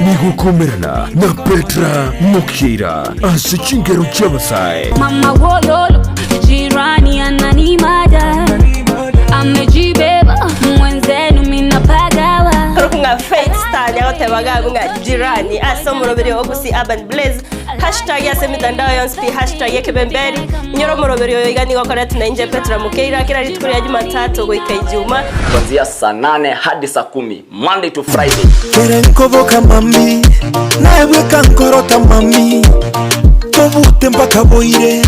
Nigokomerana na Petra Mokira ase chingero chi'abasae. Mama wololo, jirani ananimada, amejibeba mwenzenu minapagawa. Nga Faith Star nyagotebaga nga jirani ase omoroberi o Gusii Urban Blaze hashtag ase emitandao yonsi pi hashtag ekebemberi inyora omoroberi oyo iga nigo okoreti nainche Petra Mukeira kera rituko ria Jumatatu goika Ijuma kuanzia saa 8 hadi saa 10 Monday to Friday. Kere nkoboka mami, naebweka nkorota mami, tobute mpaka boire,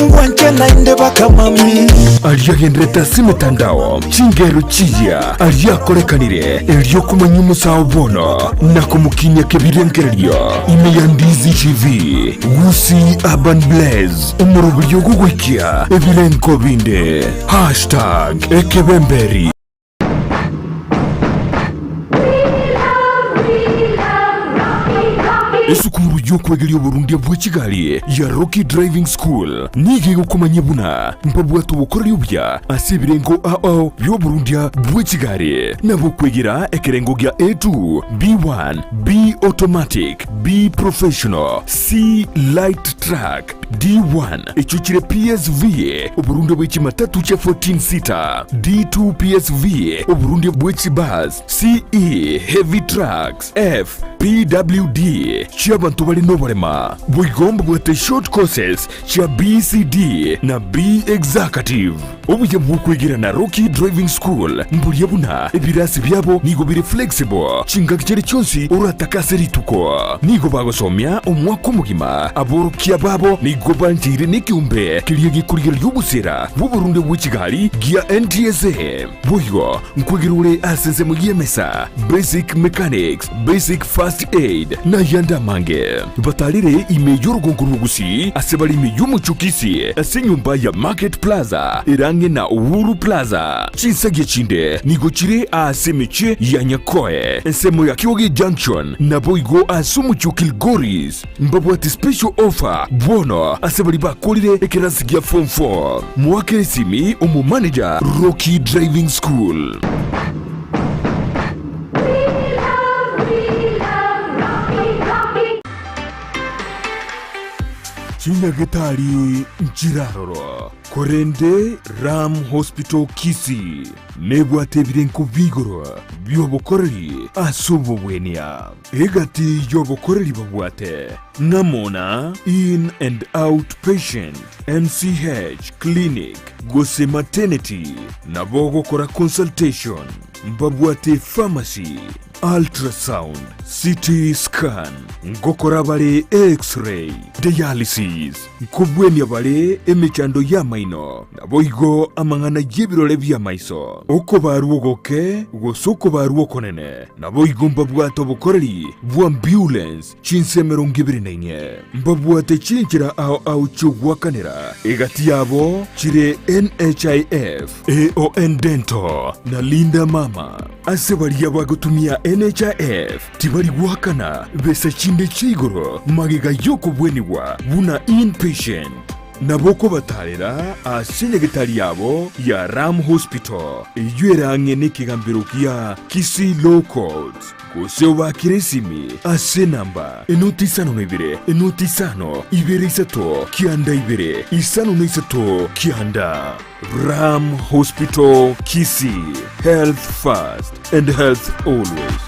ngwanche nainde baka mami. Ariagenderete ase emetandao chingero chiya ariakorekanire eriokomanya omosaao bono na komokinyia kebirengererio ime ya Ndizi TV Gusii Urban Blaze omoroberio ogogoikia ebirenko binde hashtag ekebemberi. Esukuru y'okwegeria oborundia bwe chigari ya Rocky Driving School nigo egokomanyia buna mbabwate obokoreri obuya ase ebirengo ao bi'oborundia bwe chigari. Nabo okwegera ekerengo gia A2, B1, B Automatic, B Professional, C Light Truck, D1 echio chire PSV, oborundia bwe chimatatu chia 14 seater, D2 PSV, oborundia bwe chibus, CE Heavy Trucks, F PWD chi'abanto bare noborema. Boigo mbabwate short courses chia BCD na B Executive. Obuya bw'okwegera na Rocky Driving School mboria buna ebirasi biabo nigo bire flexible chingaki chiria chionsi oratake ase rituko. Nigo bagosomia omwaka omogima. Aborokia babo nigo bancheire nekeombe keria gekorigereria obosera bw'oborunde bwe chigari gia NTSA. Boigo nkwegera ore ase ensemo y'emesa, basic mechanics, basic first aid, na ayande amange. Batarire ime y'orogongo rw'Ogusii ase bare ime y'omochie o Kisii ase enyomba ya Market Plaza ere ang'e na Uhuru Plaza. Chinsagia chinde nigo chire aase emechie ya Nyakoe, ensemo ya Kioge Junction, naboigo ase omochie o Kilgoris. Mbabwate special offer bono ase baria bakorire ekerasi gia form 4. Moakere esimi omomanager Rocky Driving School. Chinyagetari nchiraroro, korende Ram Hospital Kisii nebwate ebirengo bi'igoro bi'obokoreri ase obobwenia. Egati y'obokoreri babwate ng'amo na In and Out Patient, MCH Clinic gose Maternity, nabo ogokora consultation, mbabwate pharmacy, ultrasound, CT scan, ngokora bare X-ray, dialysis, nkobwenia bare emechando y'amaino, naboigo amang'ana y'ebirore bi'amaiso, okobarwa ogoke gose okobarwa okonene. Naboigo mbabwate obokoreri bw'ambulance chinse 24, mbabwate chinchera ao ao chi'ogoakanera, egati yabo chire NHIF, AON Dental, na Linda Mama. Ase baria bagotumia NHIF tibari goakana besa chinde chia igoro magega y'okobwenigwa buna inpatient. Nabo okobatarera ase enyagetari yabo ya Ram Hospital, eyio ere ang'e nekegambero gia Kisii Law Courts, gose obaakere esimi ase enamba enoti isano na ibere, enoti isano, ibere isato, kianda ibere, isano na isato, kianda. Ram Hospital Kisii, health first and health always.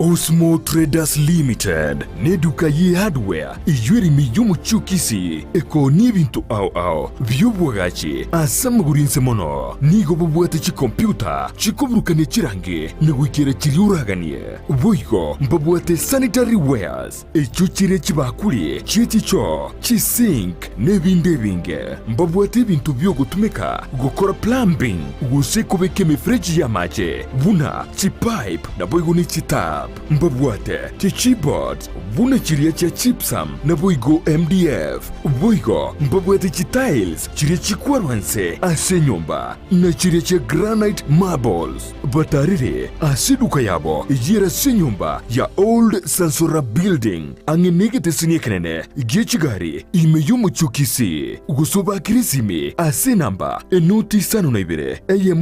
Osmo Traders Limited neduka ye hardware eyio ere ime y'omochie o Kisii ekoonia ebinto ao ao bi'obwagachi ase amagoro inse mono. Nigo bobwate chikompiuta chikoburukania chirangi na goikera chiria oraganie. Boigo mbabwate sanitary wares echio chire chibakuri chie chichoo, chisink, na ebinde ebinge. Mbabwate ebinto bi'ogotumeka gokora plumbing gose kobeka emefereji y'amache buna chipipe naboigo ne chitap. Mbabwate chichipboards buna chiria chia gypsum naboigo MDF. Boigo mbabwate chitiles chiria chikwarwa nse ase enyomba na chiria chia granite marbles. Batarire ase eduka yabo eyio ere ase enyomba ya Old Sansora Building, ang'e negeteseni ekenene gie chigari ime y'omochie o Kisii, gose obakire esimi ase enamba enoti 52 1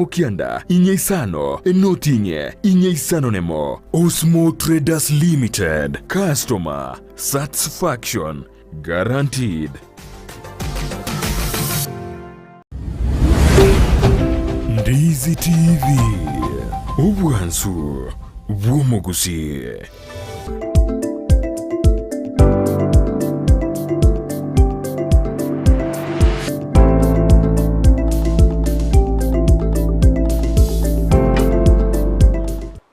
9 5 enoti 4 4 5 1. Osmo Traders Limited, Customer Satisfaction Guaranteed. Ndizi TV, obwansu bw'omogusii.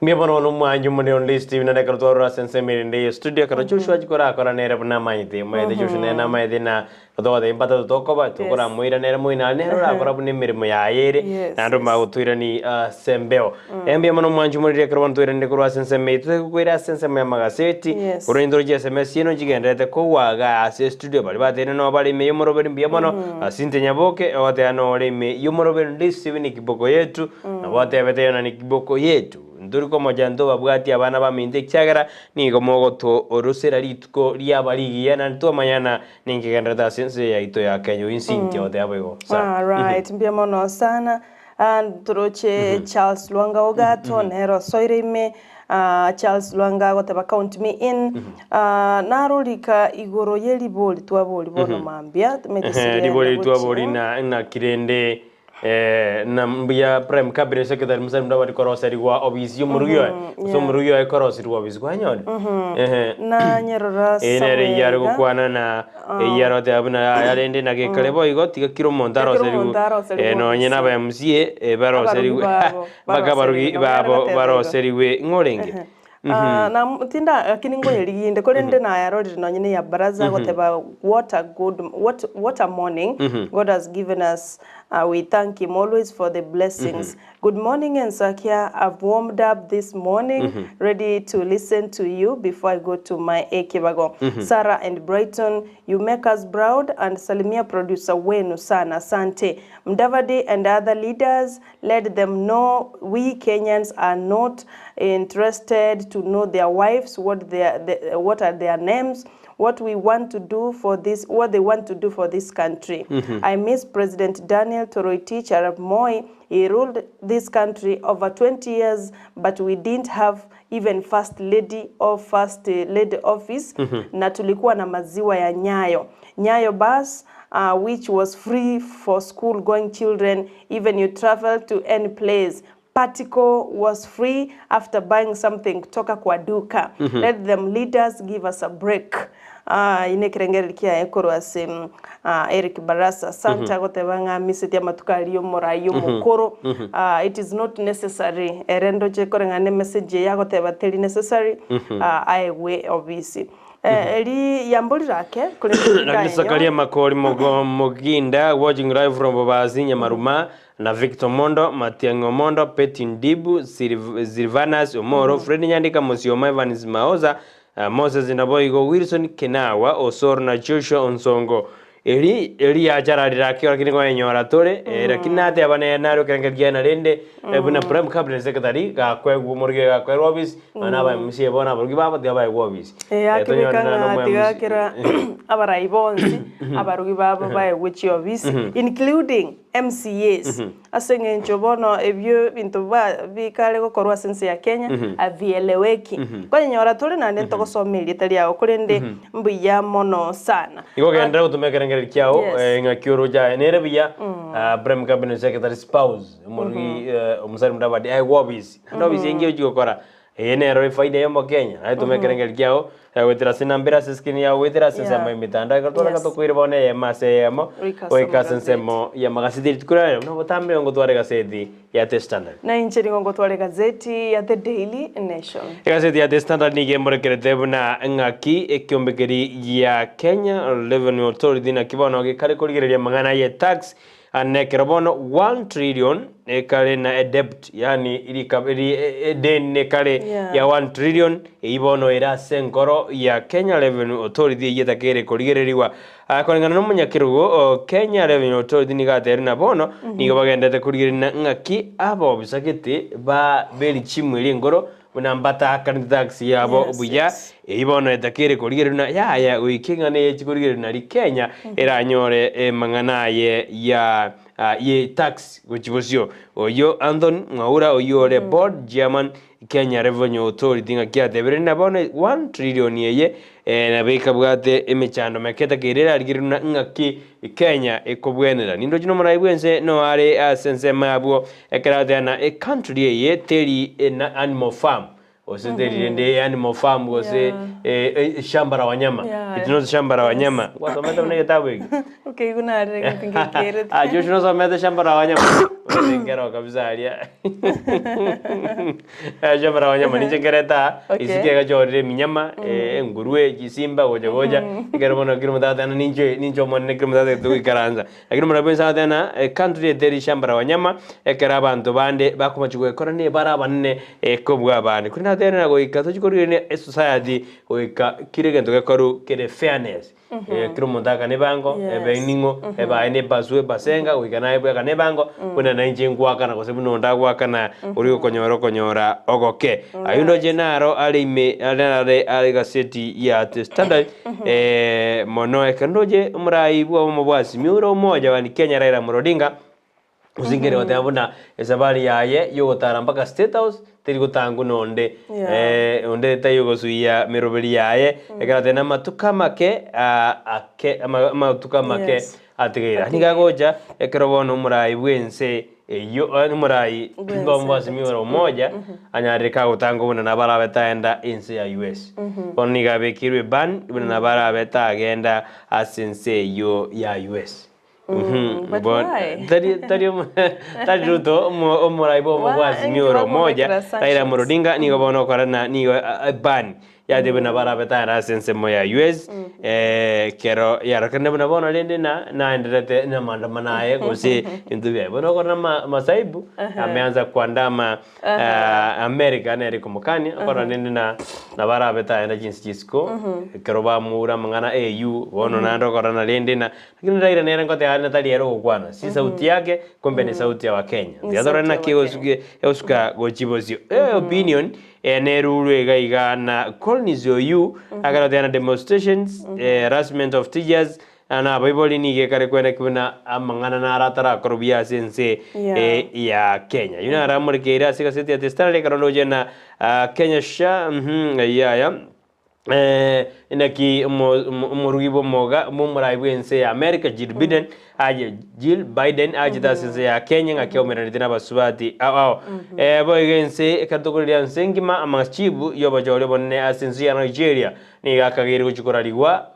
Mbuya bono bono omwancho omone onde Steve naende ekero twarora ase ensemo erinde ye studio ekero Joshua achia korakora nere buna amanyete omanyete Joshua nere namanyete na Totogotebia mbatato tokoba, tokoramoira nere moino aria nere orakora buna emeremo yaye ere, Yes, naende yes. omagotoirani ase embeo. Mbuya mono omwanchi omoriri ekero bono toiranire korwa ase ensemo eye, togokoira ase ensemo y'amagaseti, Yes. korwa intoro chia SMS eno nchigendererete kogwa igaa ase estudio, baria bateire noo bare ime y'omoroberi mbuya mono, Cynthia Nyaboke, ogoteba nore ime y'omoroberi Ndisibi ni kiboko yetu, nabo otebete Yona ni kiboko yetu. Ntori komocha ntobabwatie abana baminto ekiagera nigo mogotoorosera rituko riaba rigiya, naende twamanyana Ninki kegendererete ase ense yaito ya Kenya oyio Cynthia goteba boigo sa. Alright, mbuya mono sana. Ah, toroche Charles Lwanga Ogato nere osoire ime. Ah, Charles Lwanga agoteba count me in. Ah, narorika igoro ye ribori twabori bono mambia. Timanyeti Ehe, sirienda ribori gochia. twabori na naki rende eh, na mbuya prime cabinet secretary Musalia Mudavadi koroserigwa obisi y'omorugi oye gose yeah. omorugi oye korosirigwa obisi kwanyora Ehe. Nanyerora Eye nere eyio are somewhere iga. gokwana na eyio arote abwo na yaya rende na gekare boigo tiga kera omonto Tiga kera aroserigwe omonto aroserigwe eh, nonye na obisi. aba MCA eh, baroserigwe Abarugi babo, mpaka abarugi baroserigwe, nabo nere babo goteba igo. baroserigwe ng'o orenge Ah, na tinda lakini nkoyeriginde korende nayarorire nonye ne ya baraza agoteba what a good what, what a morning God has given us uh, we thank him always for the blessings good morning Ensakia I've warmed up this morning ready to listen to you before I go to my ekibago Sarah and Brighton you make us proud and salimia producer wenu sana asante Mdavadi and other leaders Let them know we Kenyans are not interested to know their wives, what their, the, what are their names, what we want to do for this, what they want to do for this country. I miss President Daniel Toroitich Arap Moi. He ruled this country over 20 years, but we didn't have even first lady or first lady office na tulikuwa na maziwa ya Nyayo. Nyayo bus uh, which was free for school going children even you travel to any place Particle was free after buying something kutoka kwa duka let them leaders give us a break Ah, ine ekerengereri kiaye korwa ase mm, ah, Eric Barasa Asante agoteba ng'a amiseti amatuko aria omorai omokoro Ah, it is not necessary ere ndoche koreng'ana na emessage eye agoteba teri necessary ah, aegwe obisi Eh, eri yamborire ake korende Lakini tindayenyora. Sakaria Makori Mogo Moginda watching live from Bobasi Nyamaruma na Victor Mondo Matiang'i Omondo Betty Ndibu Sylv- Sylvanus Omoro Fred Nyandika Musioma Evans Maoza eh, Moses Naboigo Wilson Kenawa Osoro na Joshua Onsongo Eri eri yachararire ake lakini koyenyora tore eh, lakini nateba nere nare okerengereria na rende eh, buna prime cabinet secretary gakoegwa omorwire gakoerwa office nonya na aba MCA bono abarugi babo tiga baegwe office. Eh, Eh, akebeka tonyore naro ng'a omo tiga MC kera abarai bonsi abarugi babo baegwe chiofisi including MCAs ase eng'encho bono ebio ebinto ba bikare gokorwa ase ense ya Kenya havieleweki. Konyora tore naende ntogosoma erieta riao korende mbuya mono sana. Igo genderera gotoma ekerengererio kiao Yes. eh, ng'aki oroche aye nere buya ah, prime cabinet secretary spouse omorugi eh, omusani mudavadi aegwe office naende office engiya ochia gokora. Eye nero efaida ya omokenya, naye toma ekerengeri kiago, goetera ase enamba ere ase escreen yago goetera ase ensemo ya emetandao ekero twarenge tokoira bono eyemo ase eyemo, Goika ase goika ase omogaseti. ensemo ya amagaseti rituko riarero, buna botambe ngotwara egaseti ya The Standard. Na inche nigo ngotwara egazeti ya The Daily Nation. Egaseti ya The Standard nigo emorekerete buna ng'aki ekiombe keria gia Kenya Revenue Authority naki bono gekare korigereria amang'ana ye tax Ande ekero bono one trillion ekare na edebt yaani rika ri edeni nekare Yeah. ya one trillion eyio bono ere ase enkoro ya Kenya Revenue Authority eyio etakeire korigererigwa. Ah, koreng'ana na omonyakerogo o Kenya Revenue Authority nigo ateire na bono nigo bagenderete korigereria ng'aki abobisa gete ba berichimu eria enkoro Buna mbatakanete tax yabo Yes, buya, yes. eyio bono etakeire korigereria na yaya goika eng'ana eye echi korigereria nari Kenya eranyore emang'ana aye ya ah, ye tax gochi bosio. Oyio Anthony Mwaura oyio ore board chairman Kenya Revenue Authority ng'aki atebire na bono 1 trillion eye eh, nabo ekabwate emechando meke etakeire erarigereria buna ng'aki Kenya ekobwenera. Nindoche nomorai bwense noare ase ensemo yabwo Ekero agoteeba na ecountry eye teri ena animal farm gose teri rende animal farm gose Yeah. shamba la wanyama Yeah. it's not shamba la wanyama gwasomete buna egetabu eke Okay, igo narire gento ngekerete. Ah, Joshua nosomete shamba la wanyama Ore nkero kabisa aria Eh, shamba la wanyama ninche nkereta Okay. isike egachorire eminyama engurue chisimba gocha gocha ekero bono kera omonto agoteba ninche ninche omonene kera omonto atagete goikaransa Lakini omorabwo ense agateba ng'a ecountry eteri shamba la wanyama, ekero abanto bande bakomochia goekora nigo bare abanene kobua abande. Korende agateba ng'a goika tochie korigereria esociety goika kera egento gekorwe kere fairness. Kera omonto akane ebango, ebe ning'o, ebe aye na ebasu ebasenga goika naye bwekane ebango, buna nainche ngoakana gose buna onde agoakana oria okonyora okonyora ogoke. Ayio ndoche naro are ime are are are egaseti ya The Standard. Mono ekero ndoche omorai bw'obomo bwa Azimio ore omoja wa Kenya Raila Amolo Odinga, osingire goteba buna esabari yaye yogotara mpaka State House teri gotangwa na onde, onde taiyo ogosuia meroberi yaye, ekero ateba namatuko amake ake amatuko amake atigaire. Nigo agocha ekero bono omorai bw'ense Eyio omorai bw'obomo bwa Azimio la Umoja anyarire kagotanga buna nabo arabe taenda ense ya US. Bono nigo abekirwe eban buna nabo arabe tagenda ase ense eyio ya US. But Bon- why? tari tari omo- tari Ruto omo- omorai bw'obomo bwa Why? Azimio la Umoja Bakobekera Raila sanctions. Amolo Odinga nigo bono okorana nigo eban Yatebwe nabo arabe tayare ase ensemo ya US, ekero yarokanire buna bono rende na naenderete namaandamano aye gose ebinto biaye. Bono okore na masaibu ameanza kuandama America nere komokania, okore rende na nabo arabe tayare chinse chia isiko, ekero bamoura amang'ana AU, bono naende okorana rende na lakini Raila nere ngoteba are tari ere ogokwana, si sauti yake kumbe ni sauti ya wakenya. Ni Tiga torore sauti ya naki Wakenya. egosuka gochia bosio. Opinion Nerurwe iga iga na Collins oyu akaroteana na demonstrations, harassment of teachers, na abaibori nigo ekare kweneki buna amang'ana naro atarakorwa buya ase ense ya Kenya. Oyio naro amorekeire ase egaseti ya The Standard ekero ndoche na Kenya sha yaya Inaki omorugi bw'omoga bw'omorai bw'ense ya America Jill Biden aye Jill Biden achete ase ense ya Kenya ng'aki aumeranete n'abasubati ao ao. Boigo ense ekero tokoreria ense engima amachibu y'obochori obonene ase ense ya Nigeria nigo akageire gochia korarigwa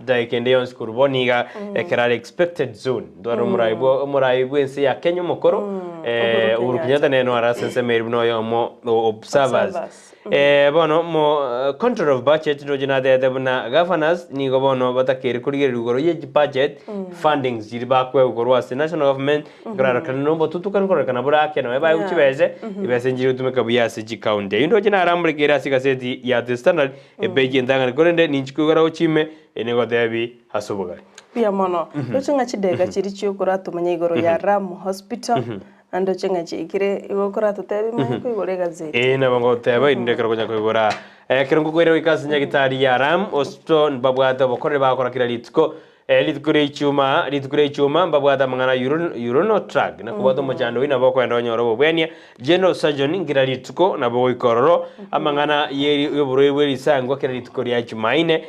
dakika ende yonsi korwa bono iga ekero are expected soon. Ntware omorai bwo omorai bw'ense ya Kenya omokoro Uhuru Uhuru Kenyatta. Kenyatta nere nore ase ensemo eri buna oyomo o observers. Observers. Bono mo control of budget ndoche natebete buna governors nigo bono batakeire korigereria igoro ye chibudget fundings chiria bakoegwa korwa ase national government ekororekana na obotutukanu kororekana bore ake nonye baegwa chibese, chibese nchiri gotumeka buya ase chicounty. Eyio ndoche naramborekeire ase egaseti ya The Standard epage entang'ani korende ninchi koigora gochia ime nigotebi ase obogare. Mbuya mono. Ndoche ng'a chideka chiria chiokoratomanya igoro ya Ram Hospital, Naende ng'a chiaikire igo koratotebie manye koigora egazeti. Ee, nabo ngoteba erinde ekero konya koigora. Ekero ngokoira goika ase nyagitari ya Ram Hospital mbabwate obokoreri bagokora kera rituko. Rituko ria ichuma, rituko ria ichuma mbabwate amang'ana a urinal tract na kobwata omochando oyio nabo okoenda onyore obobwenia. General surgeon kera rituko nabo ogoika ororo. Amang'ana ye yoborwaire bwe risangwa kera rituko ria Jumaine.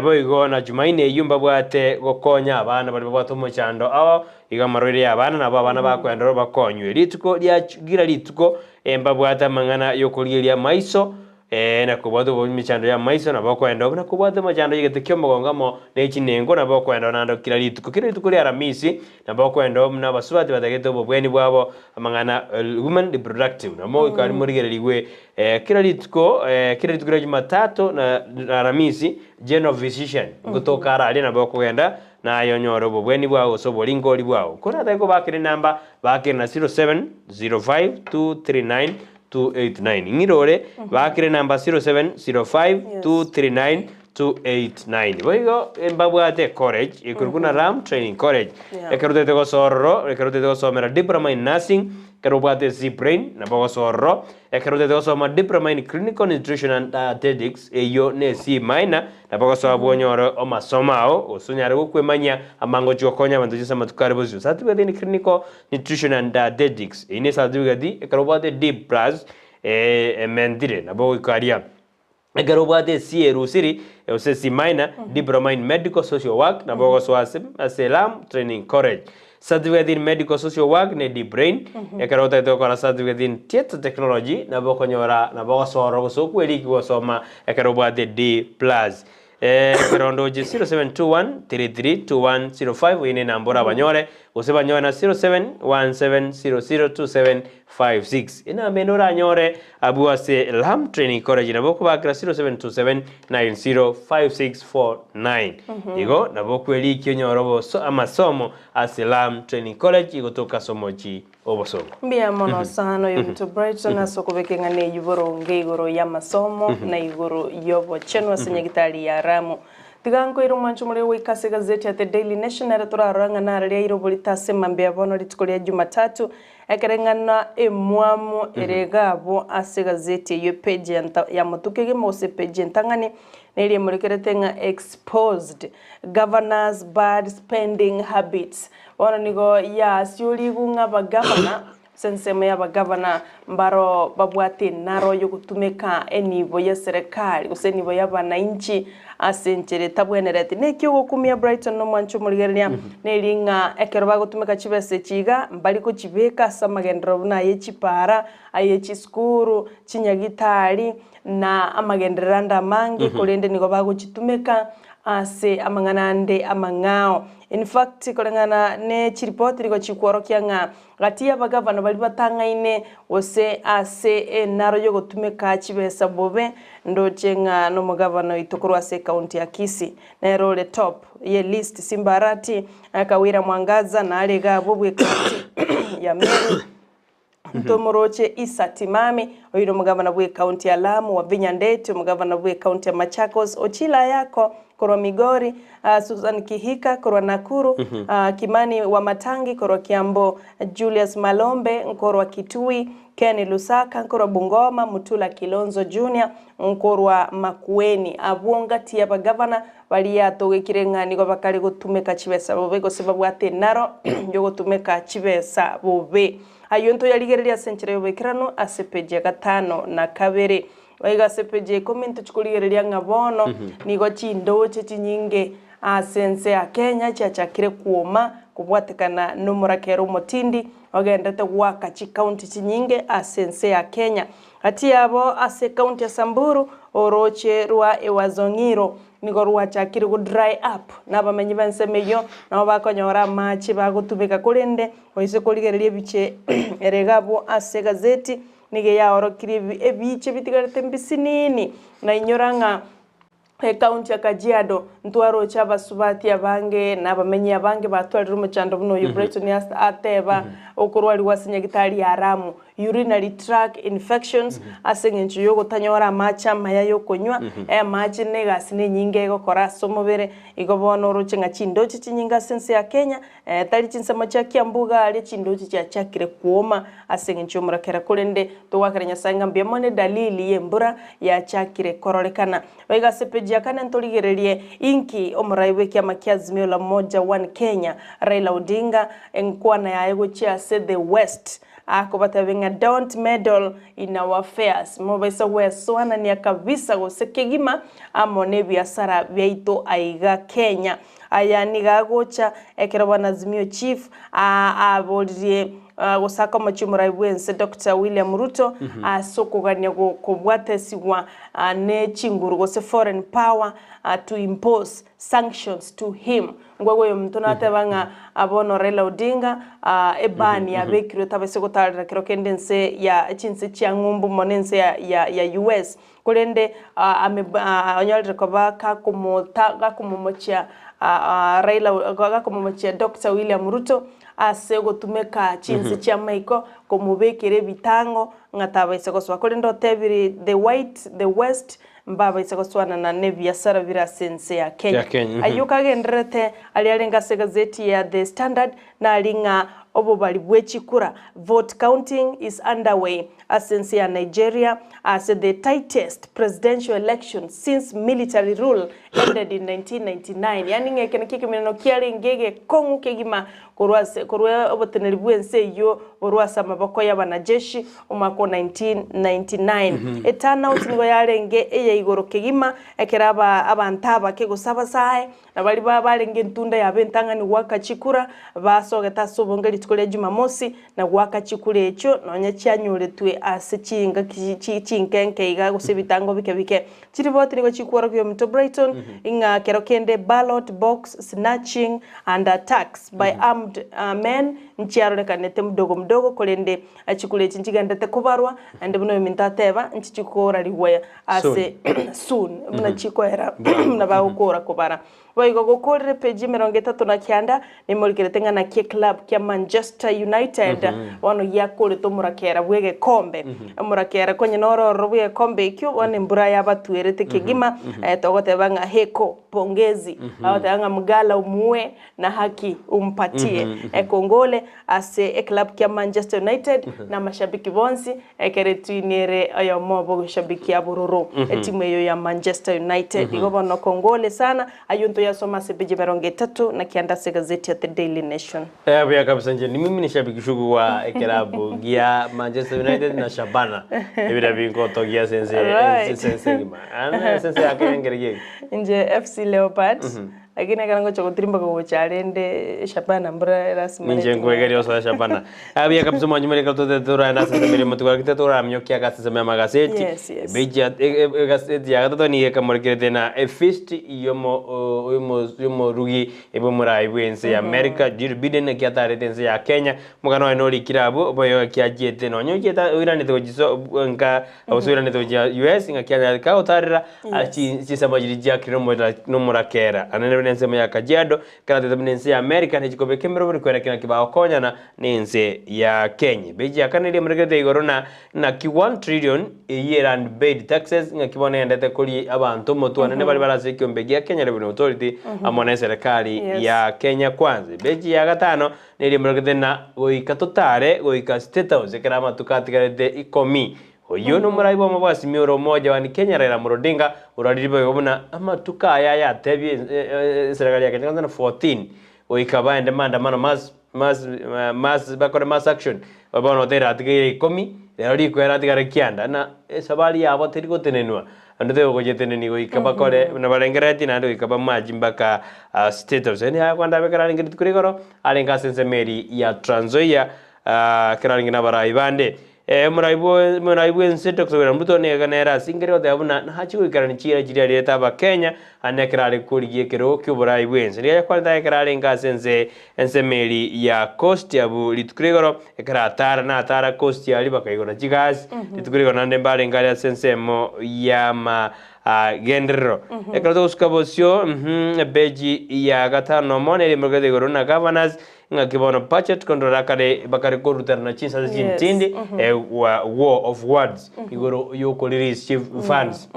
Boigo na Jumaine eyio mbabwate gokonya abana baria babwate omochando ao Igo amarwaire y'abana nabo abana bakoenderera bakonywe. Rituko ria kera rituko Mbabwate amang'ana y'okorigereria amaiso, ee, na kobwata emechando y'amaiso, nabo okoenda oo, buna kobwate emechando y'egete ki'omogongo amo ne chinengo, nabo okoenda oo naende kera rituko. Kera rituko ria Aramisi, nabo okoenda oo buna abasubati batagete obobweni bwabo, amang'ana women reproductive, nabo mogoika aria morigererigwe kera rituko, kera rituko ria Jumatatu na Aramisi, general physician, ngotoka are aria nabo okogenda naye onyore obobweni bwao gose oboringori bwao. Koratake kobakera enamba, bakere na 0705239289. Ing'ire ore, bakere enamba 0705239289. Boigo mbabwate ecollege ekorokwa buna Ram Training College. Yeah. Ekero otagete gosoa ororo, ekero otagete gosomera diploma in nursing, ekero obwate C brain nabo ogosoa ororo, Ekero otagete gosoma Diploma in Clinical Nutrition and Dietetics, eyio ne C minor, nabo ogosoa bwonyore amasomo ao, gose onyare gokwemanyia amango ochie gokonya abanto chinse amatuko are bosio. Certificate in Clinical Nutrition and Dietetics, eyio ne certificate ekero obwate D plus ementire nabo ogoika aria. Ekero obwate C erusiri gose C minor, Diploma in Medical Social Work nabo ogosoa ase ase Lam Training College. Certificate in Medical Social Work ne D Brain. Ekero otagete gokora Certificate in Theatre Technology nabo okonyora nabo ogosoa ororo gose okweriki gosoma ekero obwate D plus. Ekero ndoche 0721332105 eyio nenamba orabanyore gose banyore na 0717002756. Enamba ende oranyore abwo ase Lam Training College nabo okobakera 0727905649. Igo nabo okwerikia onyore oboso amasomo ase Lam Training College igotoka ase omochi obosongo. Mbuya mono sana oyominto Brighton ase okobeka eng'ana eyio boronge igoro y'amasomo na igoro y'obochenu ase nyagitari ya Ramu. Tiga nkoire omwancho omorero goika ase egazeti ya The Daily Nation ere torarora ng'a naro riaire oborito ase mambia bono rituko ria Jumatatu ekero eng'ana emwamu ere iga abwo ase egazeti eyio epage ya nta ya motuko egima gose epage entang'ani neri emorekerete ng'a exposed Governors bad spending habits. Bono nigo yasiorigwe ng'a abagavana, ase ensemo y'abagavana mbaro babwate enaro y'ogotumeka enibo y'eserekari gose enibo y'abanainchi ase enchera etabwenereti. Neki ogokumia Brighton na omwancho omorigereria neri ng'a ekero bagotumeka chibesa echi iga mbari gochibeka ase amagenderero buna aye chipara, aye chisukuru, chinyagitari na amagenderero ande amange korende nigo bagochitumeka ase amang'ana ande amang'ao. In fact, koreng'ana ne chiripoti nigo chikworokia ng'a gati y'abagavana baria batang'aine gose ase enaro y'ogotumeka chibesa bobe, ndoche ng'a nomogavana oito korwa ase ecounty ya Kisii nere ore top ye list, Simba Arati, Kawira Mwangaza nare iga abwo bw'ecounty ya Meru. Ntomoroche Issa Timami, oire omogavana bw'ecounty ya Lamu, Wavinya Ndeti, omogavana bw'ecounty ya Machakos, Ochila Ayako korwa Migori, Susan Kihika korwa Nakuru, Kimani Wamatangi korwa Kiambu, Julius Malombe nkorwa Kitui, Ken Lusaka nkorwa Bungoma, Mutula Kilonzo Junior nkorwa Makueni. Abwo ngati y'abagavana baria atogekire ng'a nigo bakare gotumeka chibesa bobe gose babwate enaro yogotumeka chibesa bobe. Ayio ntoyarigererie ase enchera y'oboikeranu ase epeji ya gatano na kabere. Boigo ase epeji ya ikomi ntochie korigereria ng'a bono nigo chindoche chinyinge ase ense ya Kenya chiachakire kwoma kobwatekana nomorakera omotindi ogenderete goaka chikaunti chinyinge ase ense ya Kenya. Gati yabo ase ekaunti ya Samburu, orooche rwa Ewazong'iro nigo rwachakire go dry up, na abamenyi b'ensemo eyio nabo bakonyora amache bagotubeka korende oise korigereria ebiche ere iga abwo ase egazeti nigo yaorokirie ebiche bitigarete mbisinini na inyora ng'a Ekaunti ya Kajiado, ntwaroche abasubati abange na abamenyi abange batwarire omochando buna oyo Brighton ateba okorwarigwa ase nyagitari ya Ramu, urinary tract infections, ase eng'encho yogotanyora amache amaya yokonywa, amache na egasi nenyinge egokora ase omobere, igo bono oroche ng'a chindoche chinyinge ase ense ya Kenya Tari chinsemo chia Kiambu iga aria chindoche chiachakire kwoma ase engencho y'omorakera, korende togoakera Nyasae ng'a mbuya mono edalili y'embura yachakire kororekana. Boigo ase epeji ya kane ntorigererie inki omorai bw'ekiama kia Azimio la Umoja One Kenya Raila Odinga enkwana yaye gochia ase The West akobatebia ng'a don't meddle in our affairs, mobaisa gwesoanania kabisa gose kegima amo nebiasara biaito aiga Kenya. Aya nigo agocha ekero bono Azimio Chief aboririe gosaka omochie omorai bw'ense Doctor William Ruto ase okogania kobwatesigwa ne chinguru gose foreign power to impose sanctions to him. Ngwegwa oyominto nateba ng'a bono Raila Odinga eban yabekirwe tabase gotarera kero kende ense ya chinse chia ng'umbu mono ense ya ya US. Korende onyorire koba gakomota gakomomochia Raila gakomomochia Doctor William Ruto ase ogotumeka chinse chi'amaiko komobekera ebitango ng'a tabaisa gosoa. Korende otebire the white the west mbabaisa gosoanana nebiasara bire ase ense ya Kenya. Ya Kenya, mhm. Ayio kagendererete aria arenge ase egazeti ya The Standard nari ng'a obobari bwe chikura, vote counting, is underway ase ense ya Nigeria ase the tightest presidential election since military rule ended in 1999. Yaani ng'a eke nakio ekemeneno kiarenge egekong'u kegima korwa ase korwa oboteneri bw'ense eyio borwa ase amaboko y'abanajeshi omwaka o 1999. Eturnout nigo yarenge eya igoro kegima ekero aba abanto abake gose abasae na baria ba barenge entunda yabo entang'ani goaka chikura basogete ase obonge rituko ria Jumamosi na goaka chikura echio nonya chianyoretwe ase chingaki chi chinkenke iga gose ebitango bike bike. Chiripoti nigo chikworokia ominto Brighton ing'a kero kende ballot box snatching and attacks by armed men nchiarorekanete mdogo mdogo korende chikura echi nchigenderete kobarwa naende buna oyominto ateba nchichikorarigwa ase soon buna chikoera buna bagokora kobara. Boigo gokorire peji emerongo etato na kianda, nimorikerete ng'a naki eclub kia Manchester United bono giakorete omorakera bw'egekombe. Omorakera konye noro ororo bw'egekombe ekio, bono embura yabatwerete kegima, togoteba ng'a heko, pongezi, bagoteba ng'a mgala umuue na haki umpatie. Ekongole ase eclub kia Manchester United na amashabiki bonsi Ekero etwini ere oyomo bw'ogoshabikia bororo etimu eyio ya Manchester United. Igo bono kongole sana, ayio ntoyasome ase epeji 39 ase egazeti ya The Daily Nation. Eh, buya kabisa nche ni mimi ni shabiki shugu wa ekilabu gia Manchester United na Shabana ebira bingotogia ase ense Right. ense ense engima Ane ase ense ya Kenya nkere geki Inche FC Leopards, Lakini ekero ngocha gotirimboka gocha rende Shabana mbura lasima Ninche retimu nkoegeria yane. osoe Shabana. Abuya kabisa omwanchi morika totete toragende ase ensemo eria motigwara gete toramiokia ase ensemo y'amagaseti. Yes, yes. Ebeji ya e- e- egaseti ya gatato nigo ekamorekerete na efist yomo o- yomo yomorugi bw'omorai bw'ense ya America Jill Biden naki atarete ense ya Kenya. Omogano oye norikire abwo boigo ng'aki achiete nonya ochiete oiranete gochia so nka gose oiranete gochia US ng'aki anyarete kagotarera Yes. chinsemo chiria chiakire nomorakera naende buna ensemo ya Kajiado, ekeratete buna ense ya America nechikobeka emeroberi kwerekera naki bagokonyana na ense ya Kenya. Ebeji ya kane eria emorekerete igoro na naki 1 trillion eyio ere unpaid taxes ng'aki bono egendete koria abanto omotwe anene baria bare ase ekiombe gia Kenya Revenue Authority amo na eserekari Yes. ya Kenya Kwanza. Ebeji ya gatano neria emorekerete na goika totare goika State House ekero amatuko atigarete ikomi Oyio nomorai bw'amabwasimi ore omoja one Kenya Raila Amolo Odinga oraririe boigo buna amatuko aya ayatebie eserekari ya Kenya Kwanza na 14 goika baende maandamano mass mass mass bakore mass action bono otebire atigaire ikomi rero rikoera atigare kianda na esabari yabo teri gotenenwa naende teri gochetenenia goika bakore buna barengereretie naende goika bamachi mpaka State House. Yaani aya kwanda abekero arenge rituko ria igoro arenge ase ensemo eria ya Trans Nzoia ekero arenge na abarai bande. Omorai bw'ense Doctor William Ruto nigo nere asingire goteba buna nache goikerania chiira chiria ariete Abakenya ande ekero are korigia ekerogo ki'oborai bw'ense. Nigo ayakwanete ekero arenge ase ense ensemo eria ya Coast abwo rituko ria igoro ekero atara natara Coast aria bakaigora chigasi rituko ria igoro naende mbarenge aria ase ensemo y'amagenderero. Ekero togosuka bosio epeji ya gatano nomo nere emorokete igoro na governors Ng'aki bono budget control akare bakare koruterana chinsase chintindi eh, wa, war of words igoro yoko release chi funds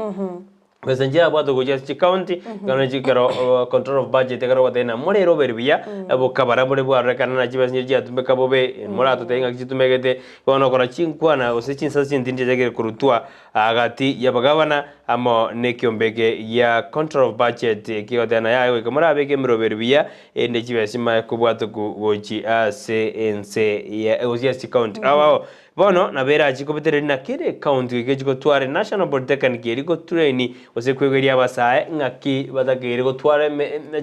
besa nchirabwate gochia ase chicounty ekero chikero control of budget ekero ogoteba ng'a more eroberi buya bokabara bore bwarorekana na chibesa nchiri chiatumeka bobe moratotebie ng'aki chitumegete bono okora chinkwana gose chinsase chintindi chiachakire korutwa Gati y'abagabana amo nekiombe eke gia Control of Budget kegoteba na yaya goika morabeke emeroberi buya erinde chibe chimanye kobwatoku gochi ase ense ya gochi ase chicounty ao ao. Bono nabo erachi kobetereria na kera ecounty goika echi gotware National Polytechnic eri gotrain gose kwegeria abasae ng'aki batakeire gotwara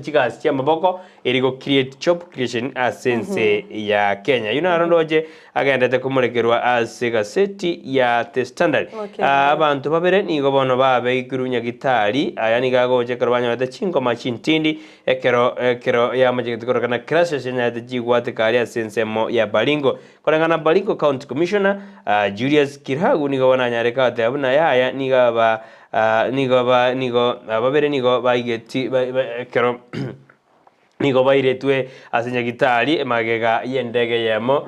chigasi chiamaboko eri go create job creation ase ense ya Kenya. Oyio naro ndoche agenderete komorekerwa ase egaseti ya The Standard. Okay. Abanto babere nigo bono babeikirwe nyagitari, aya nigo agocha ekero banyorete chingoma chintindi ekero ekero yamachegete kororekana clashes enyarete chigwateka aria ase ensemo ya Baringo. Koreng'ana na Baringo County Commissioner, Julius Kiragu nigo bono anyarete goteba buna yaya nigo aba nigo aba nigo babere nigo baigeti ekero nigo bairetwe ase nyagitari magega y'endege eyemo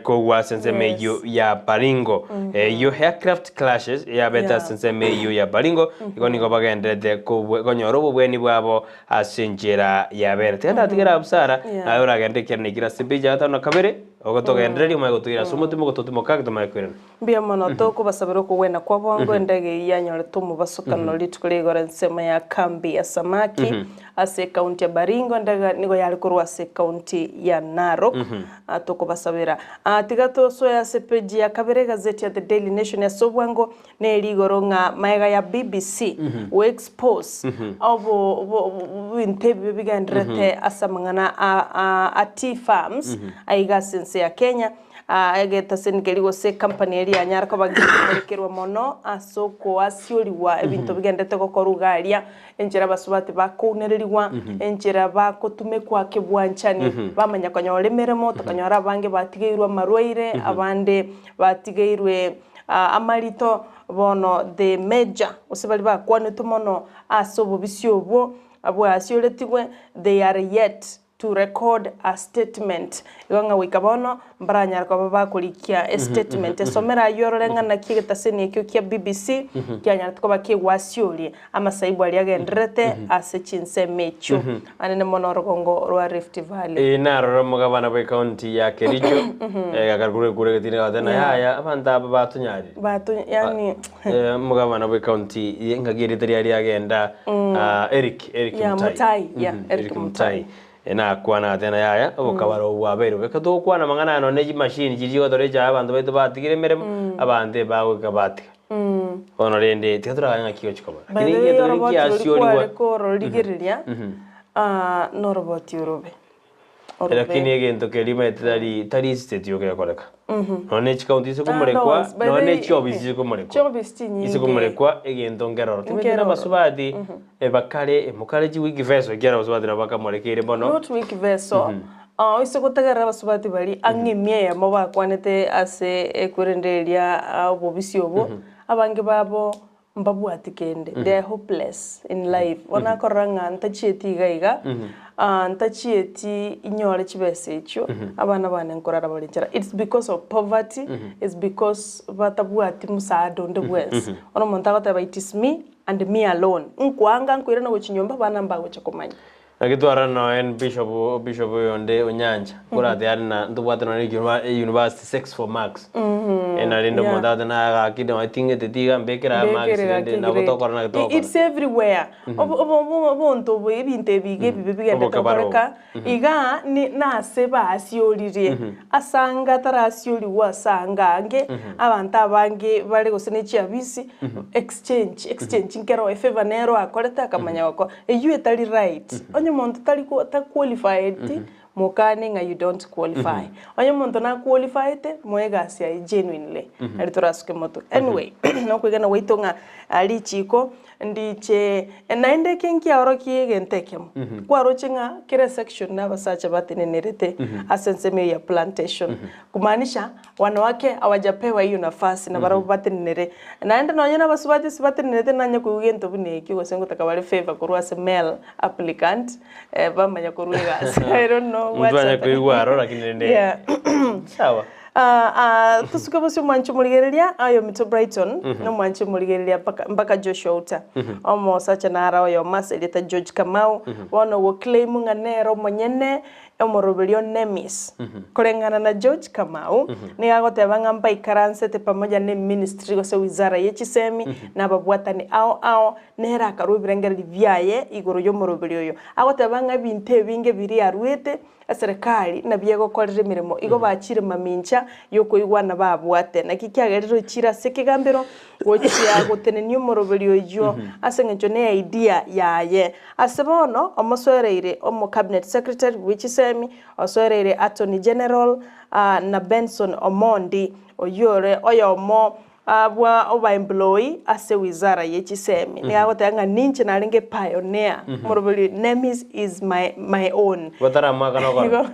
kogwa ase ensemo eyio ya Baringo. Eyio aircraft clashes yabete ase ensemo eyio ya Baringo, igo nigo bagendererete konyora obobweni bwabo ase enchera ya bene. Tiga ndatigere abwo Sara, naye oragende ekiagera naikire ase epeji ya gatano na kabere, ogotogendereria omanye gotoira ase omotimo gototimoka ake tomanye koirana. Mbuya mono tokobasabera okogwena kwa bwango endege eyio yanyorete omobasokano rituko ria igoro ensemo ya kambi ya Samaki ase ekaunti ya Baringo endege nigo yare korwa ase ekaunti ya Narok tokobasabera. Tiga tosoe ase peji ya kabere egazeti ya The Daily Nation ase obwango Neri igoro ng'a magega ya BBC go expose obo binto ebibe bigendererete ase amang'ana a tea farms aiga ase ense ya Kenya, egetaseni keria gose ecompany eria yanyara koba gekomorekerwa mono ase okoasiorigwa ebinto bigendererete gokorwa iga aria, enchera abasubati bakounererigwa, enchera bagotumekwa kebwanchani, bamanya konyora emeremo, tokanyora abange batigeirwe amarwaire, abande batigeirwe Amarito bono the major, gose baria bakwanetwe mono ase obobisi obwo bwasioretigwe, they are yet to record a statement. Igo ng'a goika bono mbaranyare koba bakorikia estatement. Esomera ayio orore ng'a naki egetaseni ekio kia BBC kianyarete koba kegwasioria amasaibu aria agendererete ase chinsemo echio anene mono orogongo rwa Rift Valley. Eye naroro omogabana bw'ecounty ya Kericho, gakarwa ekura egetini gagoteba ng'a yaya abanto aba batonyarire. Bato yaani Omogabana bw'ecounty ye ngaki erieta riaye riagenda Eric, Eric Yeah, Mutai. Mutai, yeah, Eric Eric Mutai. Nakwana agateba ng'a yaya obokabara obo bwabeire bobe. Ekero togokwana amang'ana aya nonye chimashini chiria chigotora echae abanto baito batigire emeremo, abanto ebagoika batiga. Bono rende tiga toraganye ng'aki gochia koba. By Lakini the way, egento keria oroboti roria kiasiorigwa kware kororigereria, noroboti orobe. Orobe. Lakini egento keria omanyete tari tari estate yoka egokoreka. Nonya ne chikaunti ase Ah, no komorekwa, ones, by the nonya ne way, chiofisi chikomorekwa. Chiofisi chinyinge. Ase komorekwa egento nkeroro. Timanyete Nkeroro. nabasubati ebakare emokare chiwiki feso ekiagera abasubati nabo bakamorekeire mono. Not week veso, oise gotegerera abasubati baria ang'e emia eyemo bakwanete ase ekwerende eria obobisi obwo, abange babo mbabwati kende, they are hopeless in life. Bono akorora ng'a ntachieti iga iga, ntachieti inyore chibesa echio, abana bane nkorara bare nchara. It's because of poverty, it's because batabwati msaada onde bwensi. Bono omonto agoteba it is me and me alone, nkoanga nkoirana gochia nyomba abana mbagocha komanya. Naki twarora noe bishop bishop oyonde Onyancha korate are na ntobwate nonye na university sex for marks na rende omonto agote naye gaki noe ting'ete tiga mbekere aya marks Mbekere rende gaki nabo grade. tokora naki togokora. It's everywhere. Obo obo obo obonto obo ebinto ebi iga ebibe bigenderete Obokabara obo. gokoreka, iga ni nase basioririe, ase anga tarasiorigwa ase anga ange, abanto abange bare gose ne chiabisi, exchange, exchange nkero efavour nero akorete akamanya gokora. Eyio etari right. Onye omonto tari ko ta qualified, mokane ng'a you don't qualify. Onye omonto na qualified, moe egasi yaye genuinely, nari torasuke motwe. Anyway, nokwegena gwaito ng'a richiko ndiche, naende eke nkiaorokia egento ekemo, kwaroche ng'a kera esection na abasacha batenenerete ase ensemo eye ya plantation, kumaanisha Wanawake hawajapewa hiyo nafasi nabarabwo batenenere. Naende nonye nabasubati ase batenenerete nanye koigwa gento buna ekio gose ngotaka bare favour korwa ase male applicant bamanya korwa egasi I don't know what's Ntwanya happening. koigwa aro lakini rende Yeah. sawa. Tosuke bosio omwanche omorigereria aye ominto Brighton nomwanche omorigereria mpaka mpaka Joshua Outa omosacha naro oyomo ase erieta George Kamau bono ogoclaim ng'a nere omonyene Omoroberio Nemis, koreng'ana na George Kamau, nigo agoteba ng'a mbaikaransete pamoja ne ministry gose wizara ye chisemi na ababwatani ao ao, nere akarua ebirengererio biaye igoro y'omoroberio oyo. Agoteba ng'a ebinto ebinge biria aruete eserekari nabio egokorera emeremo igo bachire mamincha. mamincha y'okoigwana babwate. Naki kiagerire ochiire ase ekegambero gochia gotenenia omoroberi oyio ase engencho ne idea yaye. Ase bono omosoereire omo cabinet secretary bwe chisemi, osoereire attorney general na Benson Omondi oyio ore oyomo bwa obaemployi ase wizara ye chisemi. Nigo agoteba ng'a ninche narenge pioneer, omoroberi Nemis is my my own. Bataramwaka nokora. Igo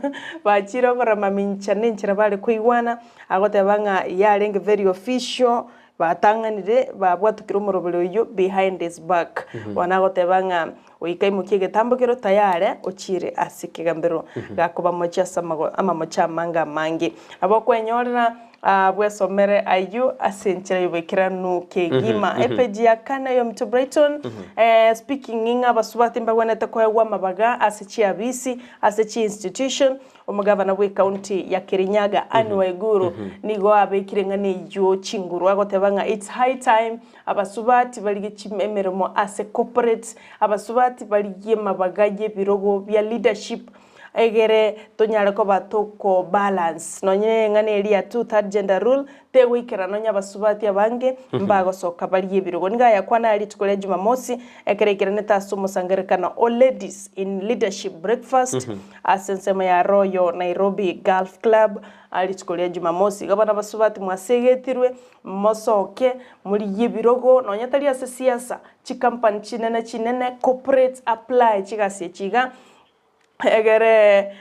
bachire okorora mamincha na enchera bare koigwana, agoteba ng'a yarenge very official, batang'anire babwatukire omoroberi oyio behind his back. Bono agoteba ng'a goika aimokie egetambo kero tayare ochiire ase ekegambero gakobamochia ase amamocho amange amange. Nabo okwenyorera bwesomere ayio ase enchera y'oboikeranu kegima. Epeji ya kane y'Ominto Brighton, speaking ng'a abasubati mbagwenerete koegwa amabaga ase chiabisi, ase chiinstitution, Omogavana bw'ecounty ya Kirinyaga, Anne Waiguru, nigo abekire eng'ana eyio chinguru agoteba ng'a it's high time abasubati barigie emeremo ase corporates, abasubati barigie mabaga y'ebirogo bia leadership egere tonyare koba toko balance nonye eng'ana eria ya two third gender rule tegoikera nonye abasubati abange mbagosoka barigie ebirogo. Nigo ayakwana aya rituko ria Jumamosi ekero aikeranete ase omosangererekano o Ladies in Leadership Breakfast Ase ensemo ya Royal Nairobi Golf Club rituko ria Jumamosi, igo bono abasubati mwasegetirwe, mosoke, morigie ebirogo, nonya tari ase siasa, chikampani chinene chinene, corporates, apply chigasi echi iga, egere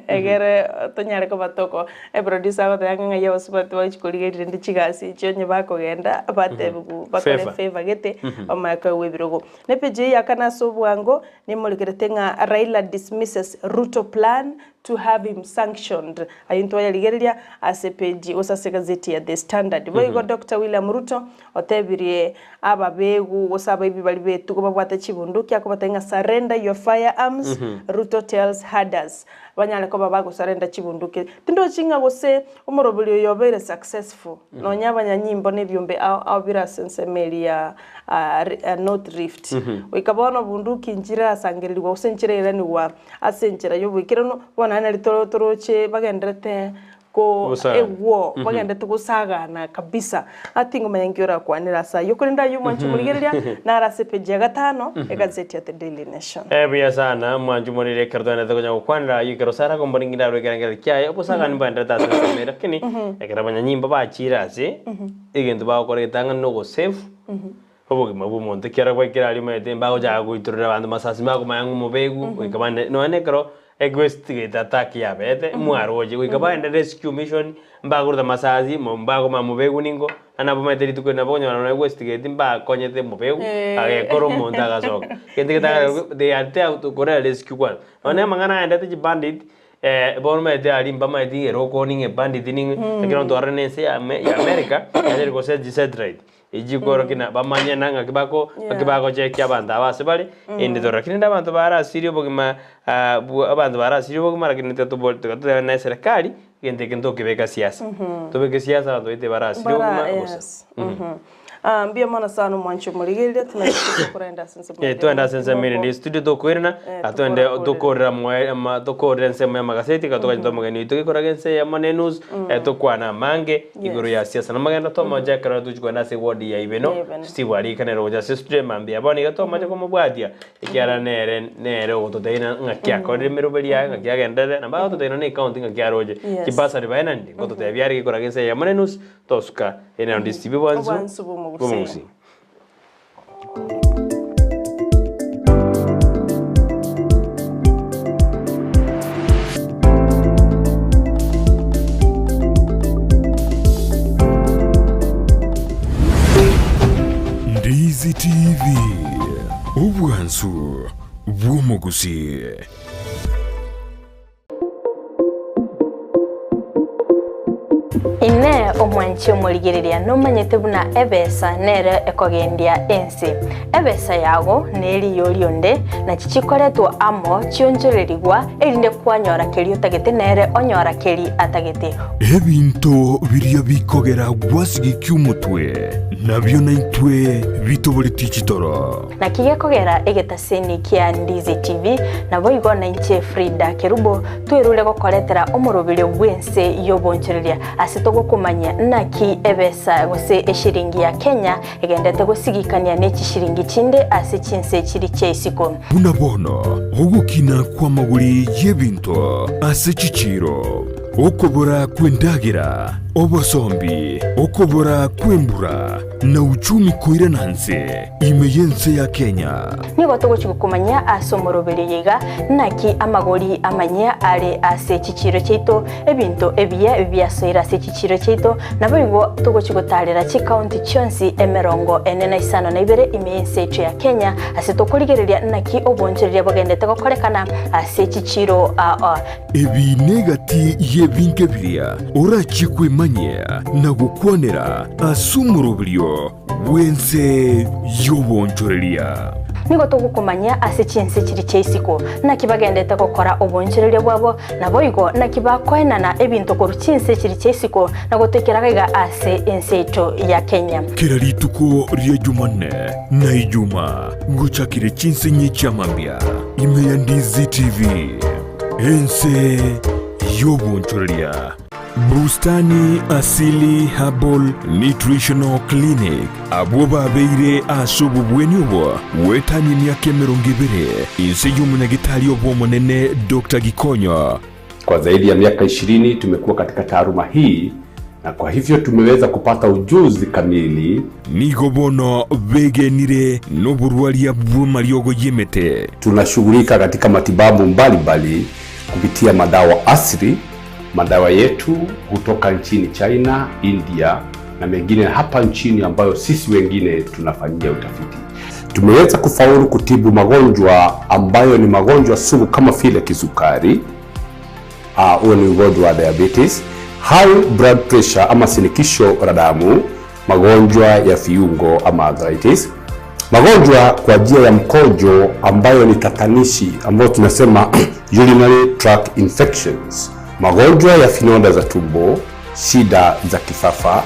egere tonyare koba toko eproducer agoteba ng'a ng'ai abasubati bagochi korigereria rende chigasi echio onye bakogenda batebiwu bakore Favor. favor gete, bamanye koegwa ebirogo. Na epeji eye ya kane ase obwango Nimorigerete ng'a Raila dismisses Ruto plan to have him sanctioned. Ayio ntwayarigereria ase page gose ase egazeti ya The Standard. Boigo Doctor William Ruto otebirie ababegu gose abaibi baria b'etugo babwate chibunduki akobatebia ng'a surrender your firearms, Ruto tells herders. Banyare koba bagosarenda chibunduki. Tindochi ng'a gose omoroberi oyo obeire successful. Nonya abanyanyimbo na ebiombe ao ao bire ase ensemo eria ya North Rift. Goika bono bunduki nchirasangererigwa gose nchirairanigwa ase enchera y'oboikeranu, bono naende nari toro toroche bagenderete ko Gosagana. egwo bagenderete gosagana kabisa. Aa tingomanya nki orakwanere ase ayio, korende ayio mwanche omorigereria naro ase epeji ya gatano, egazeti ya The Daily Nation. Buya sana, mwanche omorire ekero twagenderete konya gokwanera ayio ekero Sarah akombora ng'ina arwe ekerengererio kiaye, obosagani mbwaenderete ase ensemo ere, lakini ekero abanyanyimbo bachiire ase egento bagokora egetang'ani na ogosefu obogima bw'omonto, ekiagera gwaikire aria omanyete mbagochaka goitorera abanto masasi mbakomanya ng'a omobegu, goika bande nonya na ekero Egwestigate attack yabete, mwaroche, goika bagende rescue mission, mbakoruta masasi, mo mbakomanya mobegu ningo, naende nabo omanyete rituko eri nabo okonyora nonya egwestigate mbakonyete mobegu, agekora omonto agasoka. Egento getagera they are there to kore rescue kwanza. Nonya na amang'ana aendete chibandit, bono omanyete aria mbamaeti ng'a ere okoni ng'a ebandit ning'o, ekero ntwarire na ense ya Ame- ya America, yachire gose chisatellite. Echi kworokia na bamanye na ng'aki bako ng'aki bagochekia abanto aba ase bare, ende torora. Lakini rende abanto barasirie obogima bwa abanto barasirie obogima lakini tiga tobori tiga totebe na eserekari, egento eke ntokebeka siasa. Tobeke siasa abanto baito barasirie Bara obogima bosa. yes. Mbuya mono sana omwanchi omorigereria tonareti tokorenda ase ensemo ende Twende ase ensemo moko. ere studio tokoirana, twende tokorera moe ama tokorera ensemo ya amagaseti iga togachete omogeni oito gekoraga ense eyemo na enusu, tokwane amange. Igoro ya siasa namagendo tomoche ekero tochia kogenda ase eward ya Ibeno, Steve arika nere ogocha ase studio mambia bono iga tomoche komobwatia ekiagera nere nere ogototeina ng'aki akorire emeroberi yaye ng'aki agenderere nabo agototeina na ecounty ng'aki aroche chibasari baye naende ngototebia are gekoraga ense eyemo na enusu tosuka ere naende Steve bwansu Obwansu bw'omogusii. bw'omogusii. Ndizi TV, obwansu bw'omogusii. Inee! Aye omwanchi omorigereria nomanyete buna ebesa nere ekogendia ense. Ebesa yago neriyo rionde, nachi chikoretwa amo chionchorerigwa, erinde kwanyora keria otagete nere onyora keria atagete. Ebinto biria bikogera gwasigikia omotwe, nabio naintwe bitoboretie chitoro. Naki gekogera egetaseni kia Ndizi TV, naboigo nainche Frida Kerubo, Twerure gokoretera omoroberio bw'ense y'obonchoreria, ase togokomanyia naki ebesa gose eshiringi ya Kenya egendete gosigikania ne chishiringi chinde ase chinse chiri chia isiko. Buna bono ogokina kw'amagori y'ebinto ase chichiiro, okobora kw'endagera, obosombi, okobora kw'embura, na uchumi koirana nse ime y'ense ya Kenya. Nigo togochia gokomanyia ase omoroberio oyo iga, naki amagori amanyia are ase chichiiro chiaito, ebinto ebiya biasoire ase chichiiro chiaito, naboigo togochia gotaarera chikaunti chionsi emerongo ene na isano na ibere ime y'ense yaito ya Kenya, ase tokorigereria naki obonchoreria bogendete gokorekana ase chichiiro aa. Ebi negati y'ebinto ebiria orachie kwemanyia na gokwanera ase omoroberio bw'ense y'obonchoreria. Nigo togokomanyia ase chinse chiria chia isiko, naki bagendete gokora obonchoreria bwabo, naboigo naki bakoenana ebinto korwa chinse chiria chia isiko na gotoikera gaiga ase ense yaito ya Kenya. Kera rituko ria Jumanne na Ijuma ngochakire chinsinyi chi'amambia ime ya Ndizi TV, ense y'obonchoreria. Bustani Asili Herbal Nutritional Clinic, abwo babeire ase obobweni obo goetania emiaka 20 inse y'omonyagitari obo omonene Doctor Gikonyo. Kwa zaidi ya miaka 20 tumekuwa katika taaluma hii na kwa hivyo tumeweza kupata ujuzi kamili. Nigo bono begenire noborwaria bw'amariogo y'emete. Tunashughulika katika matibabu mbalimbali kupitia madawa asili. Madawa yetu hutoka nchini China, India na mengine hapa nchini ambayo sisi wengine tunafanyia utafiti. Tumeweza kufaulu kutibu magonjwa ambayo ni magonjwa sugu kama vile kisukari, huo ni ugonjwa wa diabetes, high blood pressure ama shinikizo la damu, magonjwa ya viungo ama arthritis, magonjwa kwa njia ya mkojo ambayo ni tatanishi ambayo tunasema urinary tract infections, magonjwa ya vidonda za tumbo, shida za kifafa,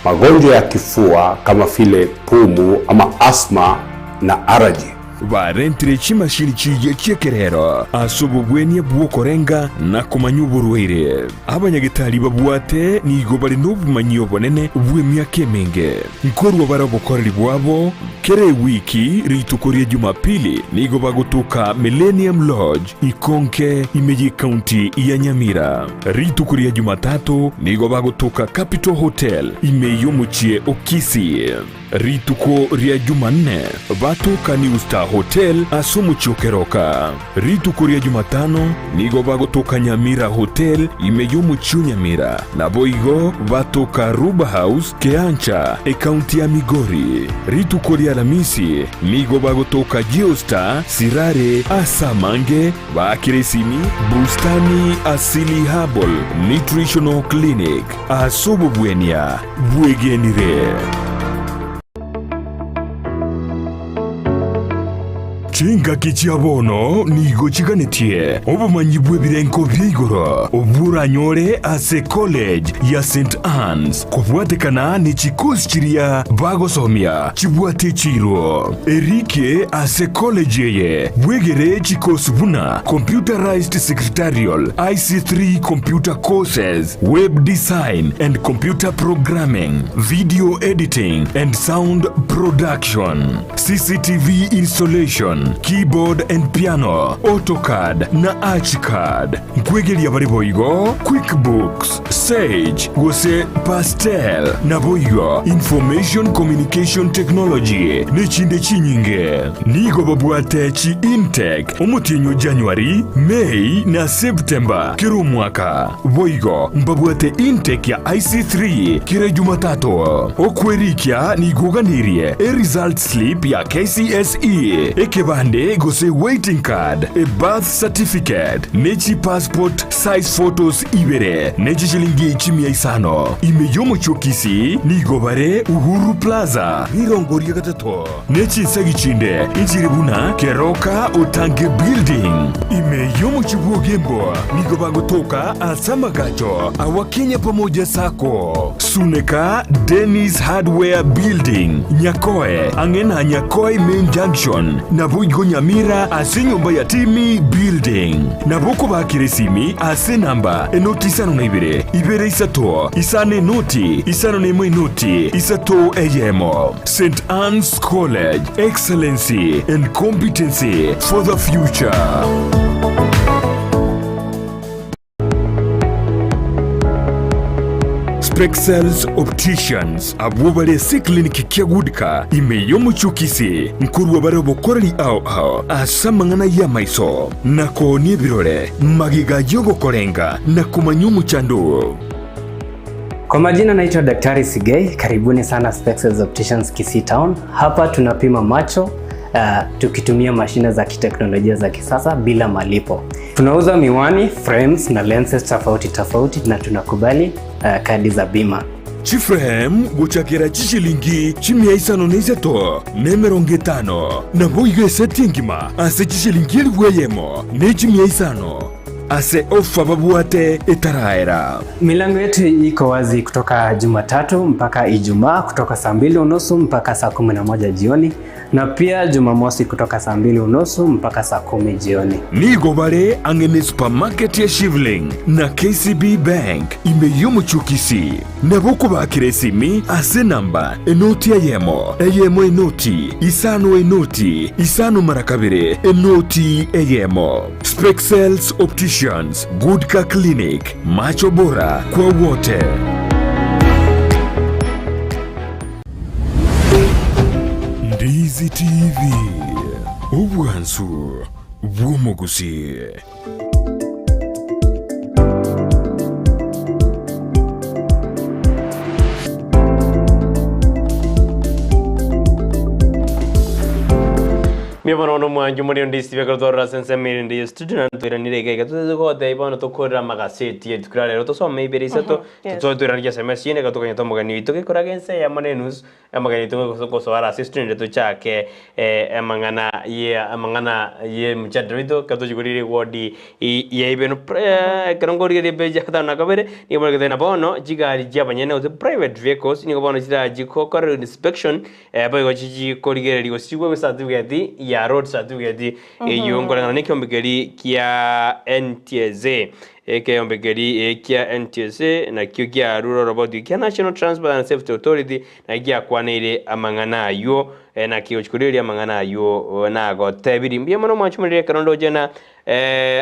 magonjwa ya kifua kama vile pumu ama asthma na allergy. Barentire chimashini chiria chi'ekerero ase obobwenia bw'okorenga na komanya oborwaire. Abanyagetari babwate nigo bare nobomanyi obonene bw'emiaka emenge. Nkorua bare obokoreri bwabo kera ewiki rituko ria Jumapili nigo bagotoka Millennium Lodge Ikonke ime y'ecounty ya Nyamira. Rituko ria Jumatatu nigo bagotoka Capital Hotel ime y'omochie o Kisii. Rituko ria Jumanne batoka New Star Hotel ase omochie o Keroka. Rituko ria Jumatano nigo bagotoka Nyamira Hotel ime y'omochie o Nyamira, naboigo batoka Ruba House Keancha, ecounty ya Migori. Rituko ria Alamisi nigo bagotoka Geostar Sirare ase amange baakire esimi Bustani Asili Herbal Nutritional Clinic ase obobwenia bwegenire. Chingaki chia bono nigo chiganetie obomanyi bw'ebirengo bia igoro obwo oranyore ase College ya St Anne's kobwatekana ne chikosi chiria bagosomia chibwate echiiro. Erike ase college eye bwegere chikosi buna Computerized Secretarial, IC3 Computer Courses, Web Design and Computer Programming, Video Editing and Sound Production, CCTV Installation, Keyboard and Piano, AutoCAD na ArchiCAD. Nkwegeria bare boigo QuickBooks, Sage gose Pastel, naboigo Information Communication Technology nechinde chinyinge. Nigo babwate chi intake omotienyi o January, May na September kera omwaka. Boigo mbabwate intake ya IC3 kera Jumatatu. Okwerikia nigo oganirie e result slip ya KCSE. Ekeba. Ekebande gose waiting card, a birth certificate, ne chipassport size photos ibere, ne chishilingi chimia isano. Ime y'omochie o Kisii nigo bare Uhuru Plaza, rirongo ria gatato, ne chinsegi chinde inchire buna Keroka Otange Building. Ime y'omochie bw'Ogembo nigo bagotoka ase amagacho awa Kenya Pamoja Sacco, Suneka Dennis Hardware Building, Nyakoe, ang'e na Nyakoe Main Junction, naboigo Nyamira ase enyomba ya Timmy Building. Nabo okobakera esimi ase enamba enoti isano na ibere, ibere isato, isano enoti, isano na emo enoti, isato eyemo. St Anne's College, excellency and competency for the future. Spexels Opticians abwo bare ase eclinic kia Goodcar ime y'omochie o Kisii nkorwa bare obokoreri ao ao ase amang'ana y'amaiso na koonia ebirore magega y'ogokorenga na komanya omochando oo. Kwa majina naitwa Daktari Sigei, karibuni sana Spexels Opticians Kisii Town. Hapa tunapima macho tukitumia mashine za kiteknolojia za kisasa bila malipo. Tunauza miwani, frames na lenses tofauti tofauti na tunakubali kadi za bima. Chiframe gochakera chishilingi chimia isano na isato na emerongo etano, naboigo eseti engima ase chishilingi elifu eyemo ne chimia isano ase ofa babwate etaraera. Milango yetu iko wazi kutoka Jumatatu mpaka Ijumaa kutoka saa 2:30 mpaka saa 11 jioni na pia Jumamosi kutoka saa 2:30 mpaka saa 10 jioni. Nigo bare ang'e ne supermarket ya Shivling na KCB Bank ime y'omochie o Kisii. Nabo okobakera esimi ase enamba enoti eyemo, eyemo enoti, isano enoti, isano mara kabere, enoti eyemo. Spexels Opticians, Good Car Clinic, macho bora kwa wote. Ndizi TV, obwansu bw'omogusii. Mbuya bono bono omwancho more onde isibe ekero twarora ase ensemo ere ende ya studio naende twairanire iga iga totagete gotebia bono tokorere amagaseti rituko ria rero tosome ibere isato Tosoe toiranerie SMS eye nigo tokonyete omogeni oito gekoraga ense eyemo na enusu, omogeni oito gose gosoa are ase estudio naende tochake amang'ana ye amang'ana ye emechando oito ekero tochia korigereria ewodi ya ibeno ekero nkorigereria epage ya gatano na kabere, nigo bono egoteba bono chigari chia abanyene gose private vehicles nigo bono chirachie gokorerwa inspection boigo chichie korigereria gose chigwe certificate ya road certificate eywo nkoreng'ana na ekiombe keria kia NTSA. Ekeombe keria kia NTSA nakio kiarure oroboti kia National Transport and Safety Authority nakio giakwaneire amang'ana ayio naki gochia korigereria amang'ana ayio nagotebirie. Mbuya mono mwanchomorire ekero ndoche na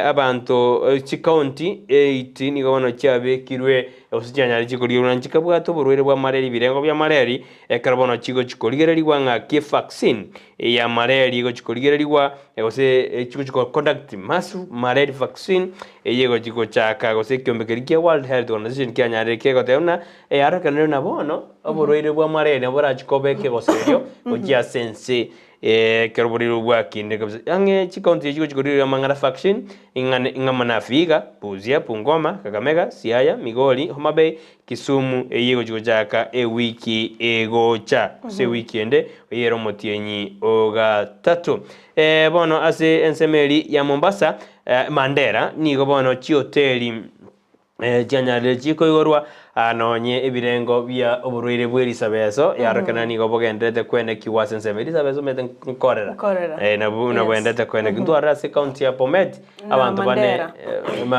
abanto chicounty eight nigo bono chiabekirwe gose chianyare chikorigererwa na chikabwata oborwaire bwa malaria ebirengo bia malaria ekero bono chigochia korigererigwa ng'aki evaccine ya malaria egochia korigererigwa gose chigochia go conduct mass malaria vaccine eye egochia gochaka gose ekiombe keria kia World Health Organization kianyarire kegoteba buna eyarokanire buna bono oborwaire bwa malaria nabo borachie koba ekegoserio gochia ase ense ekero oborwaire obwo bwakindire kabisa. Ang'e chicounty echi chigochia korigereria amang'ana vaccine ing'ane ing'amo na Vihiga, Busia, Bungoma, Kakamega, Siaya, Migori, Homa Bay, Kisumu eyio egochia gochaka ewiki egocha, gose ewiki ende, oyio ere omotienyi o gatato. Bono ase ensemo eria ya Mombasa, Mandera, nigo bono chihoteli chianyarire chikoigorwa, nonye ebirengo bia oborwaire bwe risabeso yarorekana nigo bogendererete kwenekigwa ase ensemo. Erisabeso omanyete nkorera, nabwo nabwenderete kwenekigwa. Ntwarore ase ekaunti ya Bomet, Na Abanto bane Mandera.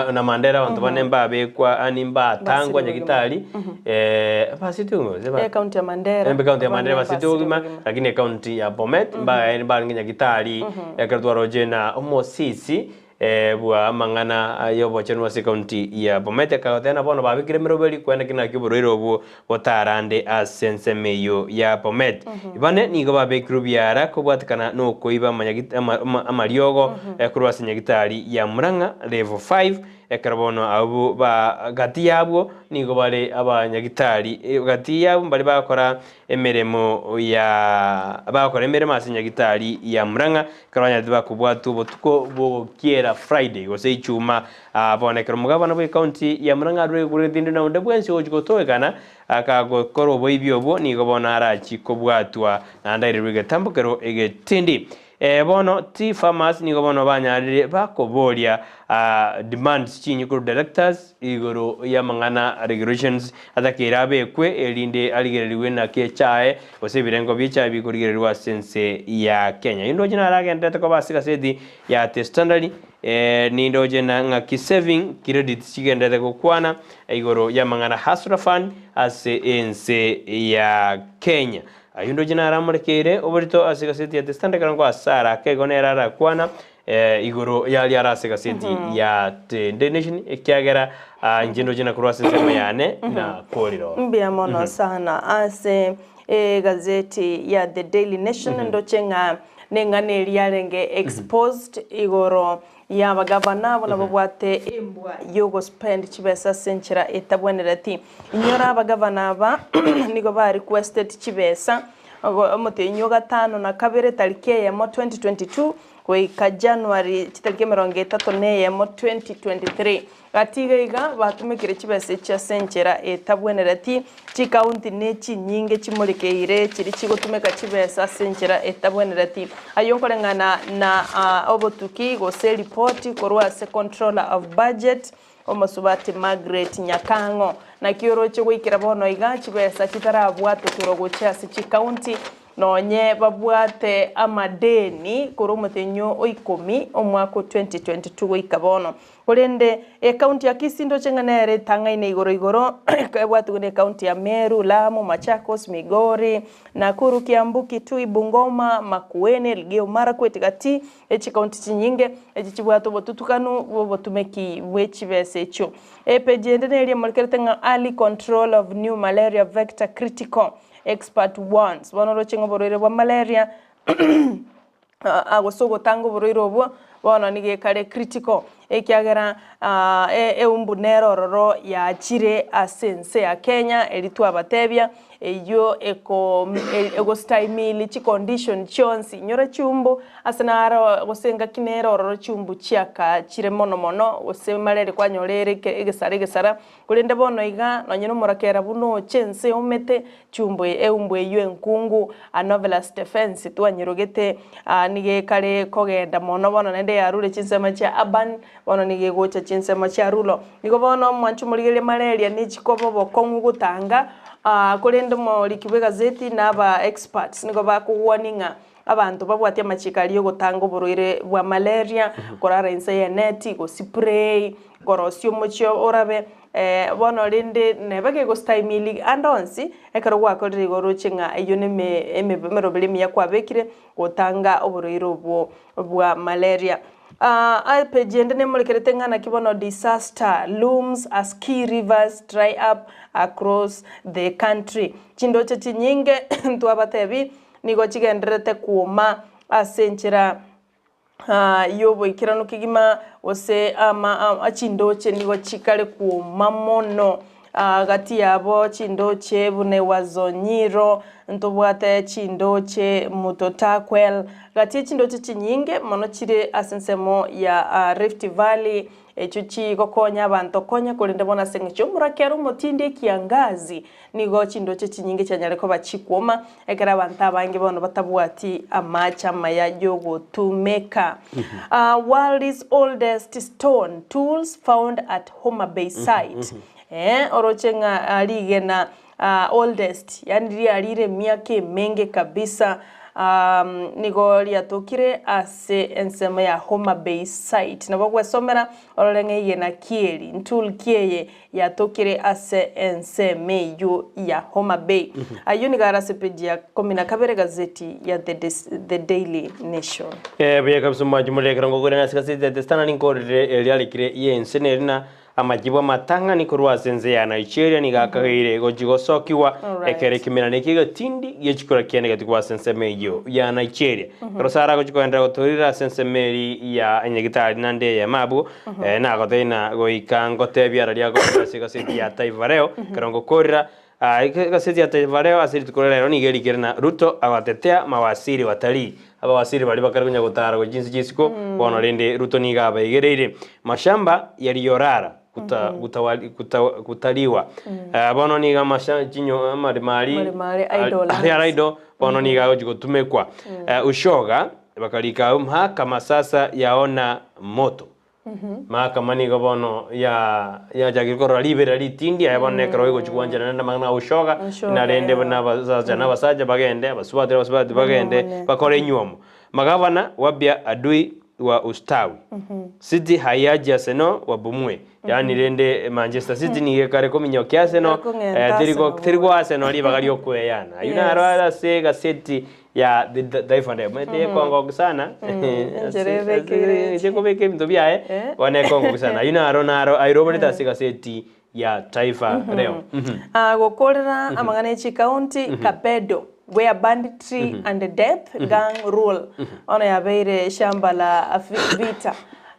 eh, na Mandera abanto bane mbabekwa ani mbatangwa Basirwe nyagitari eh, basitwe ogima gose ba- Eh, county ya Mandera. Embe county ya Mandera Abande basitwe basitwe ogima ogima. lakini ecounty ya Bomet mba mbarenge nyagitari ekero twaroche na omosisi eh, bwa amang'ana y'obochenu ase ecounty ya Bomet akagoteba na bono babekire emeroberi kweneki naki oborwaire obwo botarande ase ensemo eyio ya Bomet. Bane nigo babekirwe biara kobwatekana nokoiba amanyagit- ama- ama- amariogo korwa ase nyagitari ya Murang'a level 5. Ekero bono abwo ba gati y'abwo nigo bare abanyagitari, gati y'abwo mbare bagokora emeremo ya bagokora emeremo ase nyagitari ya Murang'a, ekero banyarete bakobwatwa obotuko bw'ogokiera Friday gose Ichuma. Bono ekero omogabana bw'ecounty ya Murang'a arure egureti na onde bwensi ogochia gotogekana akagokora oboibi obwo, nigo bono arachie kobwatwa naende airerwe egetambokero egetindi. Bono tea farmers nigo bono banyarire bakoboria demands chinyikuru directors igoro y'amang'ana regulations atakeire abekwe erinde arigererigwe naki echae gose ebirengo bi'echae bikorigererigwa ase ense ya Kenya. Indoche naragenderete koba ase egaseti ya The Standard nindoche na ng'aki saving credit chigenderete gokwana igoro y'amang'ana Hustler Fund ase ense ya Kenya. Ayio ndoche naramorekeire oborito ase egaseti ya The Standard ekero nkoa Sarah akeigo nere arakwana igoro yaria are ase egaseti ya The Daily Nation ekiagera inche ndoche nakorwa ase ensemo yane nakorire oo. Mbuya mono sana ase egazeti ya The Daily Nation ndoche ng'a neng'ana eria yarenge exposed igoro y'abagavana abwo nababwate embwa y'ogospend chibesa ase enchera etabwenereti. Inyora abagavana aba nigo ba requested chibesa omotenyi o gatano na kabere tariki eyemo 2022 goika January chitariki emerongo etato na eyemo 2023. Gati iga iga batumekire chibesa echi ase enchera etabwenereti, chikaunti ne chinyinge chimorekeire chiria chigotumeka chibesa ase enchera etabwenereti. Ayio nkoreng'ana na obotuki gose eripoti korwa ase Controller of Budget, Omosubati Margaret Nyakang'o. Naki oroche goikera bono iga chibesa chitarabwatokerwa gochia ase chikaunti Nonye babwate amadeni korwa omotenyi o ikomi omwaka o 2022 goika bono. Korende ekaunti ya Kisii ndoche ng'a nere etang'aine igoro igoro ebwatigwe na ekaunti ya Meru, Lamu, Machakos, Migori, Nakuru, Kiambu, Kitui, Bungoma, Makueni, Elgeyo Marakwet, gati echikaunti chinyinge echi chibwate obotutukanu bw'obotumeki bwe chibesa echio. Epeji ende neria emorekerete ng'a Early control of new malaria vector critical. Expert warns, Bono oroche ng'a oborwaire bwa malaria gose ogotanga oborwaire obwo bono nigo ekare critical ekiagera eumbu nere ororo yachire ase ense ya Kenya eria twabatebia eywo eko egostahimili chicondition chionsi inyora chiumbu ase naro gose engaki nere ororo chiumbu chiakachire mono mono gose malaria kwanyora ere egesara egesara Korende bono iga, nonye nomorakera buna oche ense eomete, chiumbu eumbu eyio enkungu, Anopheles stephensi, twanyerogete, nigo ekare kogenda mono bono naende yarure chinsemo chia urban, bono nigo egocha chinsemo chia rural. Igo bono mwanche omorigereria malaria nechikoba obokong'u gotanga, korende omoriki bw'egazeti na aba experts nigo bakogwania ng'a Abanto babwate amachiko aria ogotanga oborwaire bwa malaria, korara inse y'eneti, gosipray, korosia omochie orabe, bono rende neba gegostahimili ande onsi, ekero gwakorire igo oroche ng'a eyio neme emeroberi emiya kwabekire gotanga oborwaire obwo bwa malaria. Epeji ende nemorekerete ng'a naki bono disaster looms as key rivers dry up across the country. Chindoche chinyinge ntwabatebi Nigo chigendererete kwoma ase enchera y'oboikeranu kegima, gose chindoche nigo chikare kwoma mono. Gati yabo chindoche buna Ewazonyiro, ntobwate chindoche Mutotakwel. Gati ye chindoche chinyinge mono chire ase ensemo ya Rift Valley, Echio chigokonya abanto konya, korende bono ase engencho y'omorakera omotindi ekiangazi, nigo chindoche chinyinge chianyare koba chikwoma, ekero abanto abange bono batabwati amache amaya y'ogotumeka. World's oldest stone tools found at Homa Bay site. Oroche ng'a rigena oldest, yaani riarire emiaka emenge kabisa, nigo riatokire ase ensemo ya Homa Bay site. Nabo ogwesomera orore ng'a eye naki eri, ntool ki eye yatokire ase ensemo eyio ya Homa Bay. Ayio nigo are ase page ya ikomi na kabere gazeti ya The Daily Nation. Buya kabisa omwanchi more ekero ngokwana ase gazeti ya The Standard nkorire eriarikire y'ense nerina. Amachibo amatang'ani korwa ase ense ya Nigeria nigo akageire gochia gosokigwa ekero ekemerano eke egetindi gie chikura kiane getigwe ase ensemo eyio ya Nigeria. Ekero Sarah agochia kogenderera gotorirera ase ensemo eri ya nyagitari naende eyemo abwo, nagotebia ng'a goika ngotebie araria agochia ase egaseti ya Taifa Leo, ekero ngokorera Egaseti ya Taifa Leo ase rituko ria rero nigo erikire na Ruto agotetea mawasiri watalii. Abawasiri baria bakare konya gotara gochia chinse chia isiko, bono rende Ruto nigo abaigereire. Mashamba yaliyorara kuta, kutawali, kuta, kutaliwa. Bono nigo amasha, chinyo, amaremo aria Amaremo aria idle aria lands. idle, bono nigo agochia gotumekwa. Ushoga bakarika abwo mahakama sasa yaona moto. Mahakama nigo bono ya yachakire korora riberera ritindi aye bono nekero egochi gwanchana naende amang'ana a ushoga, Ushoga, narende yeah. buna abasacha na abasacha bagende, abasubati na abasubati bagende Banyuomane. bakore enywomo. Magavana wabia adui wa ustawi. City haiachi Arsenal wabomue. Yaani rende Manchester City nigo ekare kominyokia Arsenal, Ekong'enta eh, teri go Arsenal teri bobe. goa Arsenal ribaga riokweyana. Ayio Yes. naro ase egaseti ya the the Taifa Leo. Omanyete ekongoku sana Enchera ebekeire ase ekobeka ebinto biaye Eh. bono ekongoku sana. Ayio naro naro airoborete ase egaseti ya Taifa Leo. Ah, gokorera amang'ana e chikaunti Kapedo where banditry and death gang rule bono yabeire shamba la vita.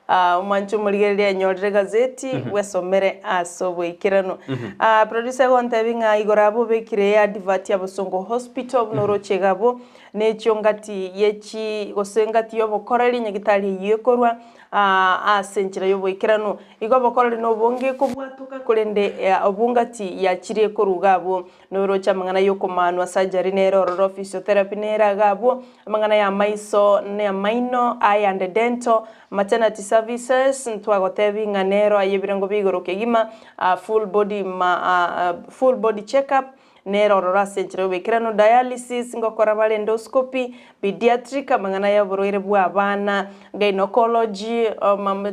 Ah, omwanche omorigereria enyorere egazeti bwesomere ase oboikeranu. Ah, producer agontebia ng'a igoro abwo obekire advert ya Bosongo Hospital buna oroche iga abwo, na echio ngati ye chi gose ngati ya obokoreri nyagitari eyio ekorwa ah, ase enchera ya oboikeranu. Igo obokoreri na obonge kobwatoka korende obwo ngati yachire korwa iga abwo. Noroche amang'ana y'okomaanwa, surgery nere ororo, physiotherapy nere iga abwo, amang'ana y'amaiso na amaino, eye and dental, maternity services, ntwagotebi ng'a nero aye ebirengo bia igoro kegima, full body ma full body check up, nere ororo ase enchera y'oboikeranu, dialysis, ngokora bare endoscopy, pediatric, amang'ana y'oborwaire bwa abana, gynecology,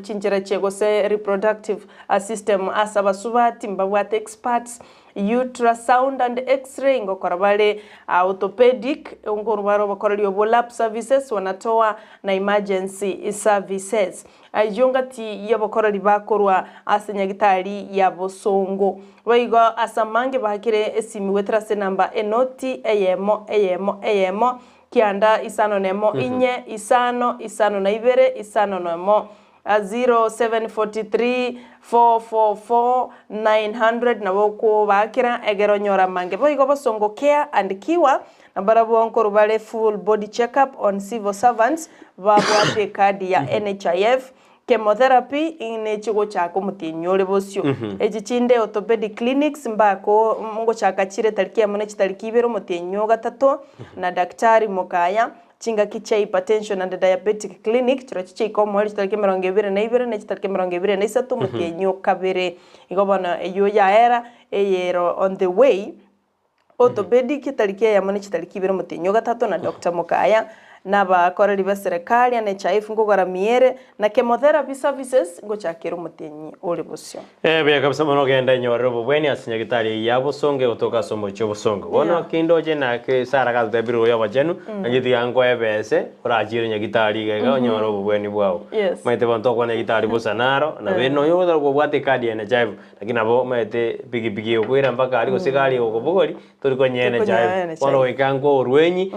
chinchera chia gose reproductive system ase abasubati mbabwate experts, Ultrasound and X-ray ngokora bare, Orthopedic nkorwa bare obokoreri obwo, Lab services wanatoa na Emergency services. Ayio ngati y'obokoreri bakorwa ase nyagitari ya Bosongo. Boigo ase amange baakire esimi goetera ase enamba enoti eyemo eyemo eyemo kianda isano nemo inye isano isano na ibere isano nomo. 0743 444 900 nabo okobaakera egere onyore amange. Boigo Bosongo Care and Cure nabarabwo nkorwa bare full body check up on civil servants babwate ekadi ya NHIF, chemotherapy nechi gochaka omotienyi ore bosio. Echi chinde orthopedic clinics mbako ngochaka chire tariki emo ne chitariki ibere omotienyi o gatato na Daktari Mokaya Chingaki chia Hypertension and Diabetic Clinic chirochio chiaika omoerio chitariki 22 ne chitariki 23 omotienyi o kabere. Igo bono eyio yaera, eyero on the way, Orthopedic etariki eyemo ne chitariki ibere omotienyi o gatato na Doctor Mokaya na abakoreri be serekari NHIF nkogora miere na chemotherapy services ngochakera omotienyi ore bosio. Eh, buya kabisa mono genda enyorere obobweni ase nyagitari eyio ya bosongo egotoka ase omochie obosongo. Bono Yeah. kende oche nake Sarah gatotebire oyo obochenu, nainche tiga nkoe ebese, orachire nyagitari iga iga onyore obobweni bwao. Yes. Omanyete bono tokwana nyagitari bosa naro, nabo ere nonya ogotaka kobwata ekadi ya NHIF, lakini nabo omanyete pikipiki egokoira mpaka aria gose egari egokobogori, tori konyea Tori konyea NHIF. NHIF. Bono goika nkoe orwenyi,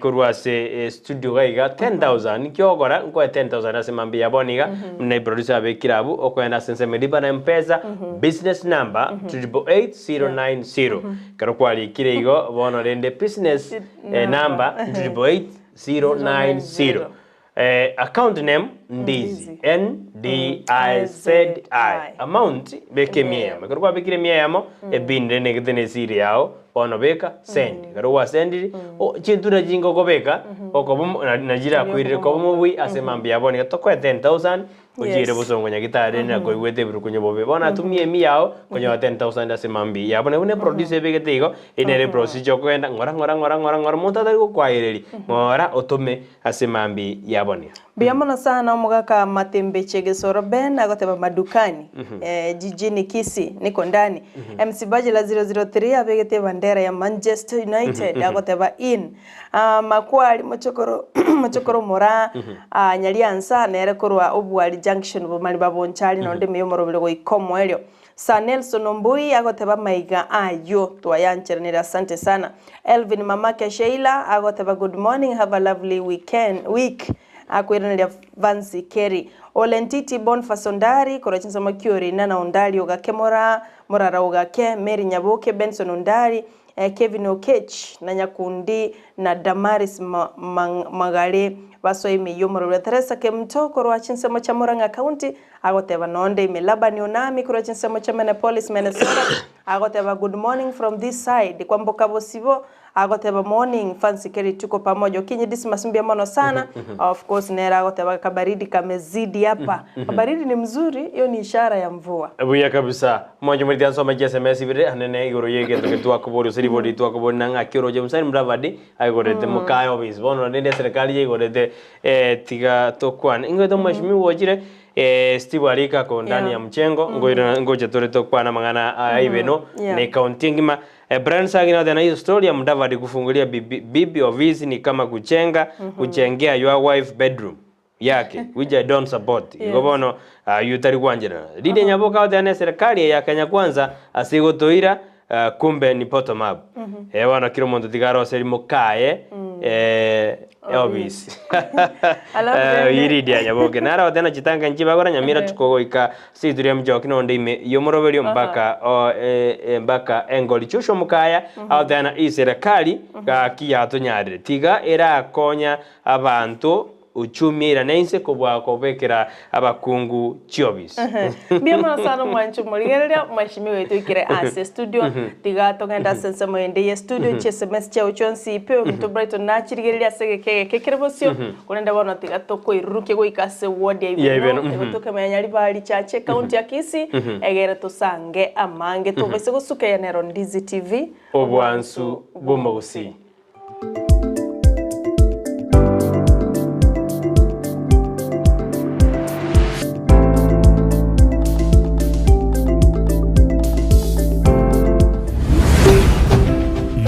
korwa ase estudio iga iga, 10,000, nki ogokora, nkoe 10,000 ase mambia ya bono iga, buna eproducer abekire abwo, okoenda ase ensemo lipa na mpesa, business number, 888090. Ekero kwarikire igo, bono rende business number, 888090. Account name, Ndizi, N-D-I-Z-I. Amount, beka emia eyemo. Ekero kwabekire emia eyemo, epin rende egete na esiri yao, bono beka send. Ekero gwasendiri, o- chintura chinge okobeka, okoba omo- na- nachi chirakoirere koba omobui ase mambia ya bono iga tokoe 10,000, ochiere bosongo nyagitari rende nakoigwete ebirukunyo bobe. Bono atumia emia yao, konyora 10,000 ase mambia ya bono. Buna eproducer ebegete igo, eye nere eprocedure okogenda ng'ora ng'ora ng'ora ng'ora ng'ora, monto atari gokoaereria, ng'ora otome Ase mambia y'abonia. Mbuya mono sana omogaka Matembeche Gesoro Ben agoteba madukani eh, jijini Kisii niko ndani MC Bajela 003 abegete ebandera ya Manchester United agoteba in ah, Makwari mochokoro mochokoro Moraa ah, Nyariansa nere korwa Obwari. Junction Bomariba Bonchari nonde ime y'omorobere goika omoerio. Sir Nelson Ombui agoteba amaiga ayio twayancheranire asante sana. Elvin Mamake Sheila agoteba good morning have a lovely weekend week akoiraneria Vancy Kerry. Ole Ntiti Bonface Ondari korwa chinsemo Kiorina na Ondari Ogake Moraa Morara Ogake Mary Nyaboke Benson Ondari Kevin Okech na Nyakundi na Damaris Magare basoe ime y'omorweri Teresa Kemunto korwa chinsemo chia Murang'a County agoteba nonde ime Labani Onami korwa chinsemo chia Minneapolis Minnesota agoteba good morning from this side Kwamboka Bosibo agoteba morning Fancy Kerry tuko pamoja Okinyi Dismas mbuya mono sana of course nere agoteba kabaridi kamezidi hapa kabaridi ni mzuri hiyo ni ishara ya mvua. Buya kabisa. Mwanche moriti ansome chiSMS ibere anene igoro y'egento eke twakoboria gose ribori eri twakoboria na ng'aki oroche Musalia Mudavadi aigorete mokaye office. Bono rende eserekari yaigorete tiga tokwane. Ingoete omweshimiwa ochire Steve Arika ako ndani ya mchengo ngoirana ngocha tore tokwane amang'ana aya ibeno na ecounty engima. Brian Sagi nagoteba na hiyo story ya Mudavadi kufungulia bibi bibi ofisi ni kama kuchenga kuchengea your wife bedroom. yake which I don't support igo Yes. bono aywo tari gwancherana. Lydia Nyaboka agoteba na eserekari eye ya Kenya Kwanza ase egotoira kumbe ni bottom up. Eh bono kera omonto tiga aroseri mokaye eofisi. Alafu Oyio rende Lydia Nyaboke naro agoteba na chitanga nchibagora Nyamira tukogoika ase rituko ria Mchoki nonde ime yomoroberio mpaka mpaka engori Joshua Mokaya agoteba na eserekari gaki yatonyarire tiga erakonya abanto Uchumi eirane inse kobua kobekera abakungu chiobisi. Mbuya mono sana omwancho morigereria mweshimiwa oito oikire ase studio tiga togende ase ensemo ende ye studio chi sms chiao chionsi ipe ominto Brighton nachirigereria ase egeka egeke kere bosio korende bono tiga tokoirurukia goika ase ward ya Ya Ibeno Ibeno, igo tokemanya Nyaribari chache county ya Kisii egere tosange amange tobaise gosuka eye nero Ndizi TV Obwansu bw'omogusii.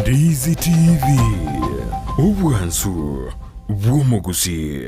Ndizi TV, obwansu bw'omogusii.